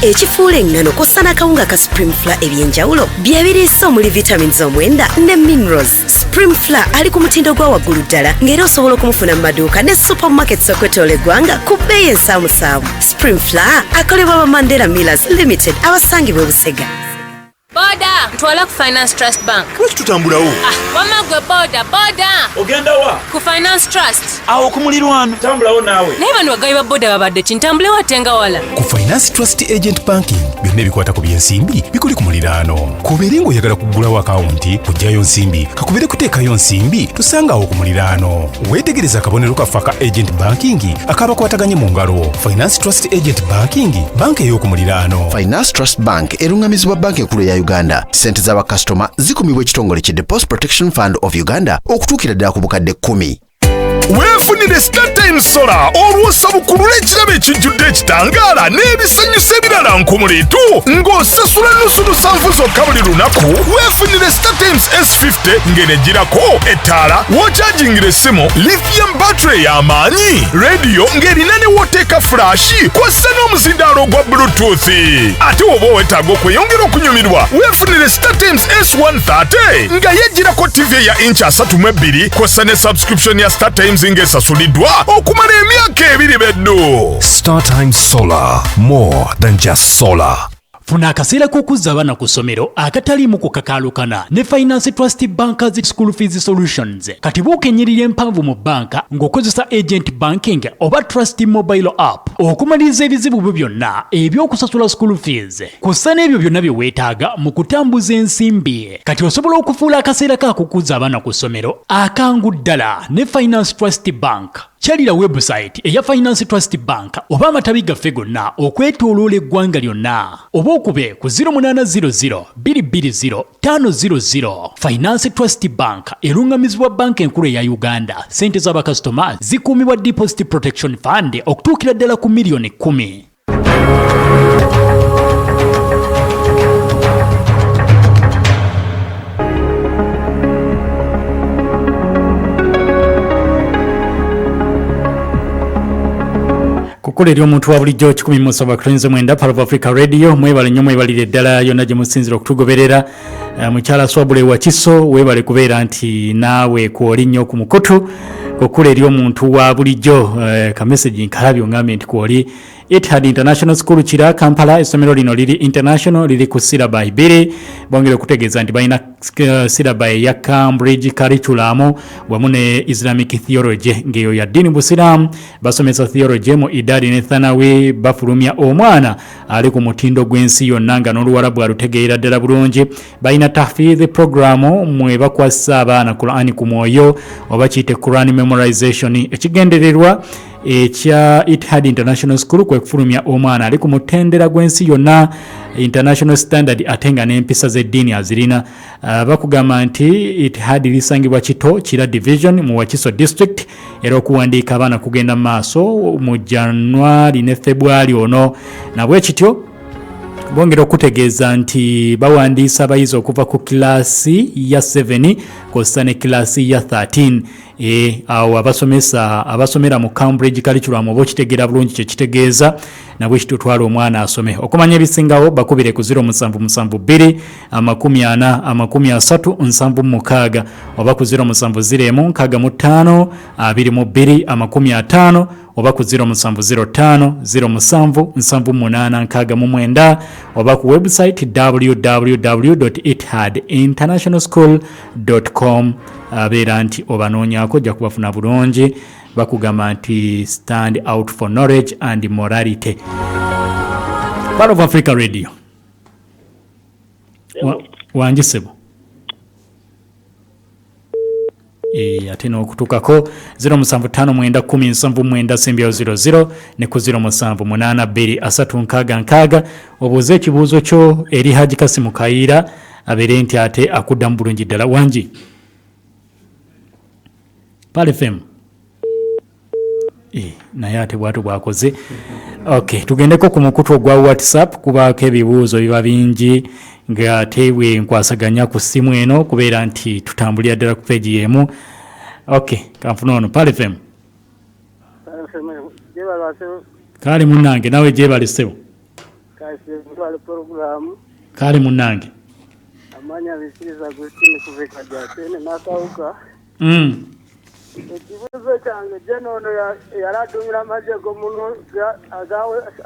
Ekifuula eŋŋano kw'ossa n'akawunga ka Supreme Flour ebyenjawulo byebiriisa omuli vitamins 9 ne minerals. Supreme Flour ali ku mutindo gwa waggulu ddala, ng'era osobola okumufuna mu maduuka ne supermarkets okwetoola eggwanga ku bbeeyi ensaamusaamu. Supreme Flour akolebwa ba Mandela Millers Limited abasangibwa e Busega. Boda, ntwala ku Finance Trust Bank. Lwaki tutambulawo? Ah, wamma gwe boda boda. Ogenda wa? Ku Finance Trust. Awo ku mulirwano. Tambulawo naawe. Naye bano bagabi ba boda babadde ki? Ntambulewo ate nga wala. Ku Finance Trust Agent Banking, byonna ebikwata ku byensimbi bikuli ku muliraano. Kubeere ng'oyagala kuggulawo akawunti, kuggyayo nsimbi, kakubere kuteekayo nsimbi, tusanga awo ku muliraano. Weetegereza akabonero kaffe aka Agent Banking akabakwataganye mu ngalo. Finance Trust Agent Banking, banka ey'oku muliraano. Finance Trust Bank eruŋŋamizibwa Banka Enkulu eya Uganda. Ssente z'abakasitoma zikumibwa ekitongole ki Deposit Protection Fund of Uganda okutuukira ddala ku bukadde 10. Weefunire StarTime Solar, olwo osabukulula ekirabo ekijjudde ekitangaala n'ebisanyusa ebirala nkumuliitu ng'osasula nusu lusanvu zokka buli lunaku. Weefunire StarTimes S50 ng'enegirako ettaala, w'okyajingira essimu, lithium battery ey'amaanyi, rediyo ng'erina ne w'oteeka flash, kw'ossa n'omuzindaalo ogwa Bluetooth. Ate woba weetaaga okweyongera okunyumirwa, weefunire StarTimes S130 nga yegirako TV eya inchi 32, kw'ossa ne subscription ya StarTimes ng'esasuliddwa okumala emyaka 2 beddu. StarTimes Solar, more than just solar. Funa akaseera k'okuzza abaana ku ssomero akataliimu kukakaalukana ne Finance Trust Bankers School Fees Solutions. Kati buuka ennyiriri empanvu mu bbanka ng'okozesa agent banking oba Trust Mobile app okumaliriza ebizibu byo byonna eby'okusasula school fees, kw'ossa n'ebyo byonna bye weetaaga mu kutambuza ensimbi. Kati osobola okufuula akaseera k'akukuzza abaana ku ssomero akangu ddala ne Finance Trust Bank. Kyalira website eya Finance Trust Bank oba amatabi gaffe gonna okwetooloola eggwanga lyonna, oba okube ku 0800 220 500. Finance Trust Bank eruŋŋamizibwa Banka Enkulu eya Uganda. Ssente z'abakasitoma zikuumibwa Deposit Protection Fund okutuukira ddala ku miliyoni 10. Kukola eri omuntu wa bulijjo 179 Part of Africa Radio. Mwebale nnyo, mwebalire ddala yonna gye musinzira okutugoberera. Mukyala Swabule Wakiso, weebale kubeera nti naawe kwoli nnyo ku mukutu okula eri omuntu wa bulijjo. Kamessage nkalabye ongambye nti kwoli Etihad International School Kira Kampala. Essomero lino liri international, liri ku syllabi 2. Bongere okutegeeza nti balina syllabi eya Cambridge curriculum wamu ne Islamic theology, ng'eyo ya ddiini busiraamu. Basomesa theology mu idadi ne thanawi. Bafulumya omwana ali ku mutindo gw'ensi yonna nga n'oluwarabu alutegeera ddala bulungi. Balina tahfidh program mwe bakwasa abaana Qur'ani ku mwoyo, oba kiyite Quran memorization. Ekigendererwa ekya Etihad International School kwe kufulumya omwana ali ku mutendera gw'ensi yonna, international standard, ate nga n'empisa z'eddiini azirina. Bakugamba nti Etihad lisangibwa Kito, Kira Division mu Wakiso District, era okuwandiika abaana kugenda mu maaso mu January ne February ono. Nabwe kityo bongera okutegeeza nti bawandiisa abayizi okuva ku kilaasi ya 7 kw'ossa ne kilaasi ya 13. Awo abasomesa abasomera mu Cambridge curriculum oba okitegeera bulungi kye kitegeeza, nabwe kitutwala omwana asome. Okumanya ebisingawo bakubire ku 0772 40 30 76 oba ku 0701 65 22 50 oba ku 0705 07 78 69 oba ku website www.etihadinternationalschool.com Abeera nti obanoonyaako ojja kubafuna bulungi. Bakugamba nti stand out for knowledge and morality. Part of Africa Radio. Wangi ssebo. Ate n'okutukako 07591079 00 ne ku 07823666 obuuze ekibuuzo kyo eri Haji Kasimu Kayiira, abeere nti ate akuddamu bulungi ddala. Wangi, Pearl FM. Naye ate bwatu bwakoze. Okay, tugendeko ku mukutu ogwa WhatsApp, kubaako ebibuuzo biba bingi ng'ate bwe nkwasaganya ku ssimu eno kubeera nti tutambulira ddala ku peegi y'emu. Okay, kanfuna ono. Pearl FM. Kale munnange, nawe gyebale ssebo. Kale munnange. Amanya Bisiriza Agustini kuva Kajatene n'akawuka. Ekibuuzo kyange, General ono yali aduumira amagye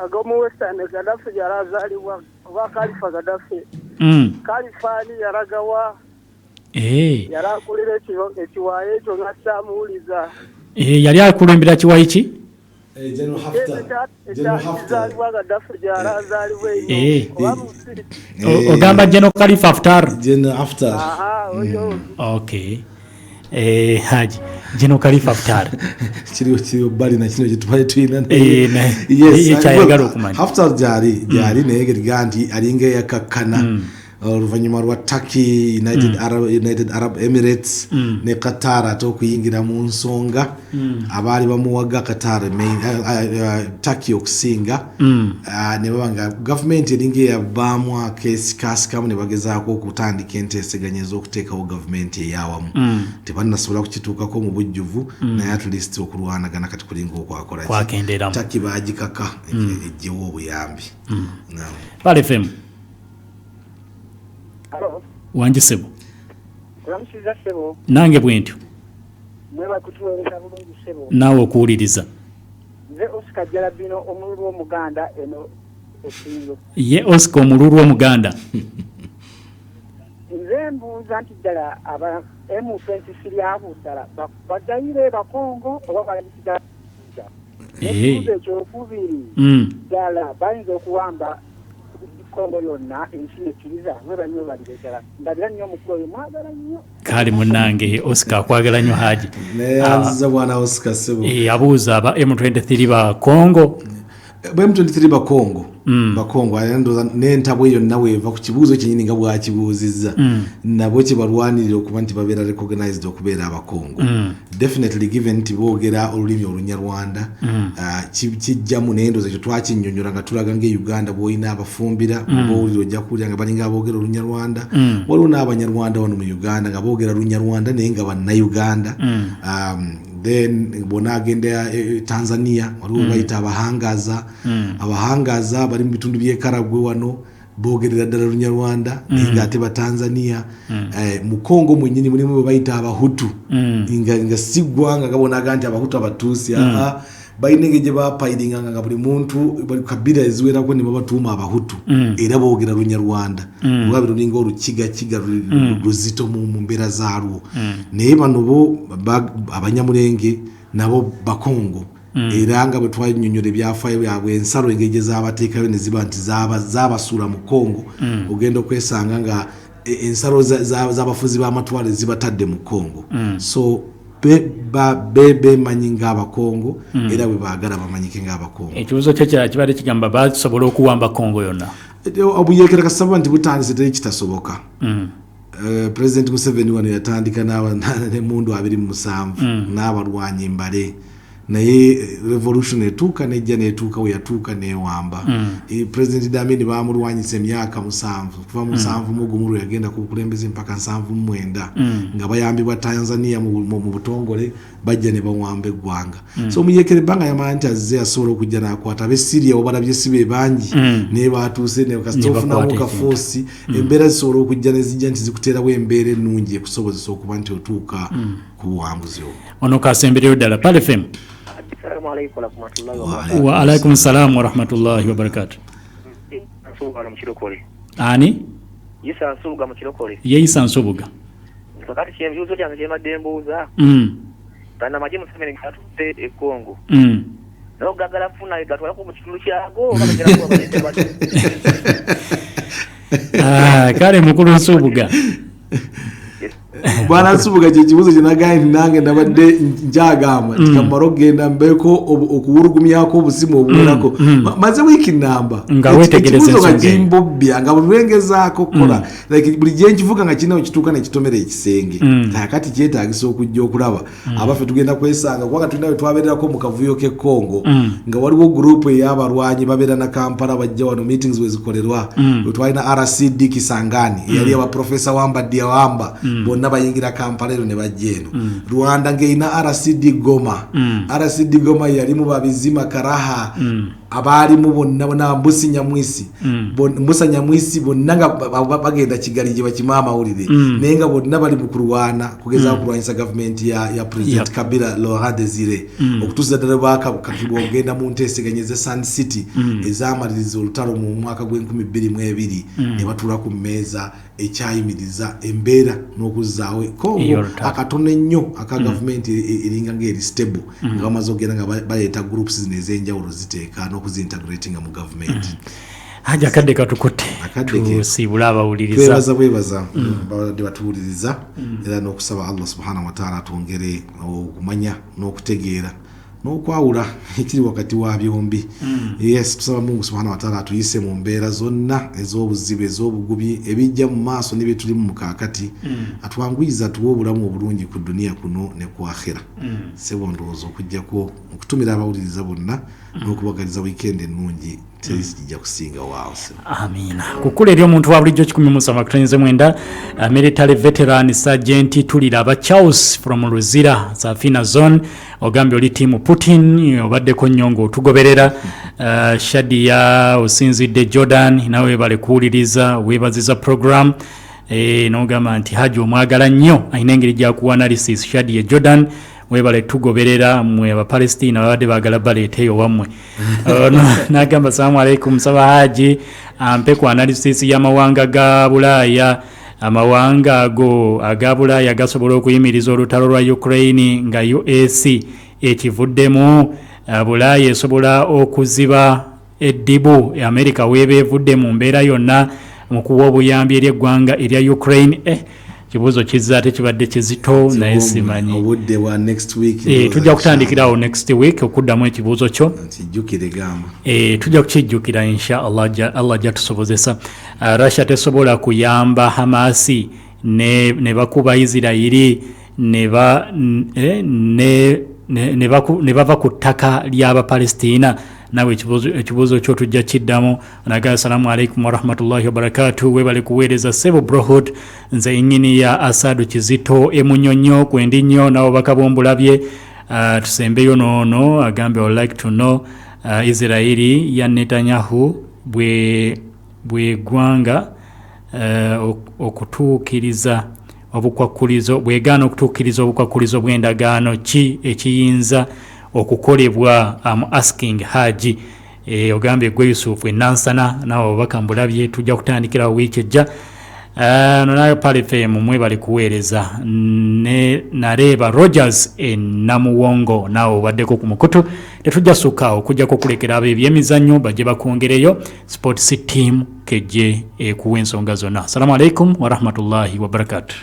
ag'omu Western, Gaddafi yali azaalibwa oba Khalifa Gaddafi? Khalifa ani yalagawa? Yali akulira ekiwayi ekyo nga kyamuwuliza. Yali akulembera kiwayi ki? General Haftar. General Haftar. Ekyazaalibwa Gaddafi gyali azaalibwa eyo oba mu Ogamba General Khalifa Haftar? General Haftar. Aha, oyo. Okay. Haji General Khalifa Haftar. Kiriwo bbali na kino kyetubadde tulina. Yes, kyayagala okumanya. Haftar gyali naye geriga nti alinga eyakakkana oluvannyuma lwa Turkey, United Arab Emirates ne Qatar ate okuyingira mu nsonga. Abaali bamuwaga Qatar, Turkey okusinga, ne baba nga gavumenti eringa eyavaamu akeesikaasikamu ne bagezaako okutandika enteeseganya ez'okuteekawo gavumenti ey'awamu. Tebannasobola kukituukako mu bujjuvu, naye at least okulwanagana kati kulinga okwakola ki? Kwakendeeramu. Turkey baagikaka ejjewo obuyambi. Pearl FM. Wangi ssebo. Kulamusiza ssebo. Nange bwentyo. Mwebale kutuweereza bulungi ssebo. Naawe okuwuliriza. Nze Oscar Jalabino, omululu w'Omuganda eno Ekingo. Ye Oscar omululu w'Omuganda. Nze mbuuza nti ddala aba M23 abo ddala Bazaire, Bakongo oba balayisida? Ekibuuzo ekyokubiri, ddala bayinza okuwamba Kongo yonna ensi ekkiriza? Mwebalire ddala, ndabira nnyo omukulu oyo, mwagala nnyo. Kale munnange Oscar, akwagala nnyo Haji. Neyanziza bwana Oscar ssebo. Abuuza aba M23 ba Congo. M23 ba Congo. Bakongo ndowooza n'entabwe yonna weeva ku kibuuzo kyennyini nga bw'akibuuzizza. Nabo kye balwanirira okuba nti babeera recognized okubeera Abakongo. Definitely, given nti boogera olulimi Olunyarwanda, kijjamu, naye ndowooza ekyo twakinnyonnyola nga tulaga nga e Uganda bw'olina Abafumbira, bw'owulira ojja kuwulira nga balinga aboogera Olunyarwanda. Waliwo n'Abanyarwanda wano mu Uganda nga boogera Lunyarwanda naye nga Bannayuganda. Then bw'onaagenda Tanzania, waliwo bayita Abahangaza. Abahangaza bali mu bitundu by'e Karagwe wano, boogerera ddala Lunyarwanda naye ng'ate Batanzania. Mu Congo mwennyini mulimu bwe bayita Abahutu, nga si ggwanga nga bonaga nti Abahutu Abatuusi. Aa, balina engeri gye bapayiringanga nga buli muntu bali kabira eziwerako ne babatuuma Abahutu, era boogera Lunyarwanda. Olwabe lulinga olukigakiga luzito mu mbeera zaalwo. Naye bano bo Abanyamulenge nabo Bakongo. Era nga bwe twannyonnyola ebyafaayo byabwe, ensalo engeri gye zaabateekayo ne ziba nti zaabasuula mu Congo, ogenda okwesanga nga ensalo z'abafuzi b'amatwale zibatadde mu Congo. So bemanyi ng'Abakongo, era bwe baagala bamanyike ng'Abakongo. Ekibuuzo kye kirala kibadde kigamba basobola okuwamba Congo yonna. Obuyeekera kasaba nti butandise, teri kitasoboka. President Museveni wano yatandika n'emmundu 27 n'abalwanyi mbale, naye revolution etuuka nejja netuuka we yatuuka newamba. President Idi Amin bamulwanyisa emyaka 7, kuva mu 71 lwe yagenda ku bukulembeze mpaka 79, nga bayambibwa Tanzania mu butongole, bajja ne bawamba eggwanga. So omuyekere ebbanga yamanya nti azze asobola okujja n'akwata ab'e Syria, obalabye si be bangi, naye batuuse ne kasita Ne ofunamu bakwata kafuusi. ekintu. Embeera zisobola okujja ne zijja nti zikuteerawo embeera ennungi ekusobozesa okuba nti otuuka ku buwanguzi obwo. Ono kasembereyo ddala. Pearl FM. Assalamu alaikum warahmatullahi wabarakatuh. Wa alaikum salam warahmatullahi wabarakatuh. Nsubuga mu Kirokole. Ani? Isa Nsubuga mu Kirokole. Ye Isa Nsubuga. Kakati kyebibuuzo kyange kyembadde mbuuza, bannamagye Museveni gatutte e Congo, naye ogagala funa gatwalako mu kitundu kyago oba bagala kuba baleete bati? Ah, kale mukulu Nsubuga. Bwana Nsubuga, kyekibuuzo kyenagaye nti nange nabadde nkyagamba nti kamala okugenda mbeeko okuwulugumyako obusimu obuwerako. Maze wiiki namba. Nga weetegereza Ekibuuzo nga ensonga eyo. kimbobbya nga buli lwengezaako okukola, like buli gyenkivuga nga kirina wekituuka nekitomera ekisenge. Kakati kyetaagisa okujja okulaba abaffe tugenda kwesanga, kubanga tulina we twabeererako mu kavuyo k'e Congo, nga waliwo gurupu ey'abalwanyi babeera na Kampala, bajja wano meetings wezikolerwa. We twalina RCD Kisangani, eyali abaprofesa Wamba Dia Wamba, bonna bayingira Kampala ero ne bajja eno. Rwanda ng'erina RCD Goma. RCD Goma yalimu babizima Karaha, abaalimu bonna bonna, Mbusi Nyamwisi, Mbusa Nyamwisi, bonna nga bagenda Kigali gye bakima amawulire, naye nga bonna bali mu kulwana kugezaako kulwanyisa gavumenti ya President Kabila Laurent Desire, okutuusa ddala bakakibwa okugenda mu nteeseganya eza Sun City, ezamaliriza olutalo mu mwaka gw'e2022, ne batuula ku mmeeza ekyayimiriza embeera n'okuzzaawo Kongo Ey'olutalo. akatono ennyo aka gavumenti eringa ngaeri stable, nga bamaze okugenda nga baleeta groups zino ez'enjawulo ziteeka n'okuzintegratinga mu gavumenti. Haji, akadde katukutte. Akadde Tusiibule abawuliriza. Twebaza bwebaza babadde batuwuliriza, era n'okusaba Allah subhanahu wataala atwongere okumanya n'okutegeera n'okwawula ekiri wakati wa byombi. Yes, tusaba Mungu subhanahu wataala atuyise mu mbeera zonna ez'obuzibu, ez'obugubi, ebijja mu maaso ne byetulimu mu kaakati. Atwanguyiza, atuwe obulamu obulungi ku duniya kuno ne ku akhira. Sebo, ndowooza okugjako okutumira abawuliriza bonna n'okubagaliza wiikendi ennungi, teri kijja kusinga waawo, sebo. Amiina. Kukula eri omuntu wa bulijjo 179, military veteran Sergeant Tuliraba Charles from Luzira, Safina Zone, ogambye oli tiimu Putin, obaddeko nnyo ng'otugoberera. Shadia osinzidde Jordan, nawe webale kuwuliriza, weebaziza program. N'ogamba nti Haji omwagala nnyo, alina engeri gyakuwa analysis. Shadia Jordan, webale tugoberera. Mmwe Abapalestina babadde baagala baleeteeyo wammwe. N'agamba salamu alaikum, nsaba Haji ampe ku analysis y'amawanga ga Bulaaya. Amawanga ago aga Bulaaya gasobola okuyimiriza olutalo lwa Ukraine nga US ekivuddemu? Bulaaya esobola okuziba eddibu Amerika weeba evudde mu mbeera yonna mu kuwa obuyambi eri eggwanga erya Ukraine? Kibuuzo kizza ate kibadde kizito, naye simanyi. Obudde bwa next week. Tujja kutandikirawo next week okuddamu ekibuuzo kyo. Kijjukire gamba. Tujja kukijjukira insha Allah, Allah ajja tusobozesa. Russia tesobola kuyamba Hamasi ne bakuba Isirairi ne ba n- eh, ne ne, ne, baku, ne bava ku ttaka ly'Abapalestina. Nawe ekibuuzo kyo tujja kiddamu. Naga assalamu alaikum warahmatullahi wabarakatu, webale kuweereza sebo Brohood. Nze inginiya Asadu Kizito Emunyonyo, kwendi nnyo nawe obubaka bwombulabye. Tusembeyo noono agambye, I would like to know, Isirairi ya Netanyahu bwe bwegwanga okutuukiriza obukwakkulizo, bwegaana okutuukiriza obukwakkulizo bw'endagaano, ki ekiyinza okukolebwa? Am asking Haji. Ogambye gwe Yusufu Enansana, nawe obubaka mbulabye, tujja kutandikirawo wiiki ejja. No nayo palefem, mwebale kuweereza. Ne Nareeba Rogers Enamuwongo, naawe obaddeko ku mukutu. Tetujja sukkaawo okujjako okulekera ab'ebyemizannyo bajje bakwongereyo. Sports team kejje ekuwa ensonga zonna. Assalamu alaikum warahmatullahi wabarakatu.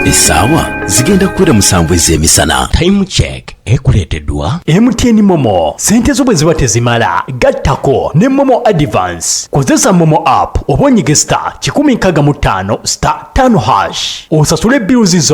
Essaawa zigenda kukwera 7 ez'emisana. Time Check ekuleeteddwa MTN MoMo. Sente zo bwe ziba tezimala, gattako ne MoMo Advance. Kozesa MoMo app oba onyige star 165 star 5 hash osasule bills zo.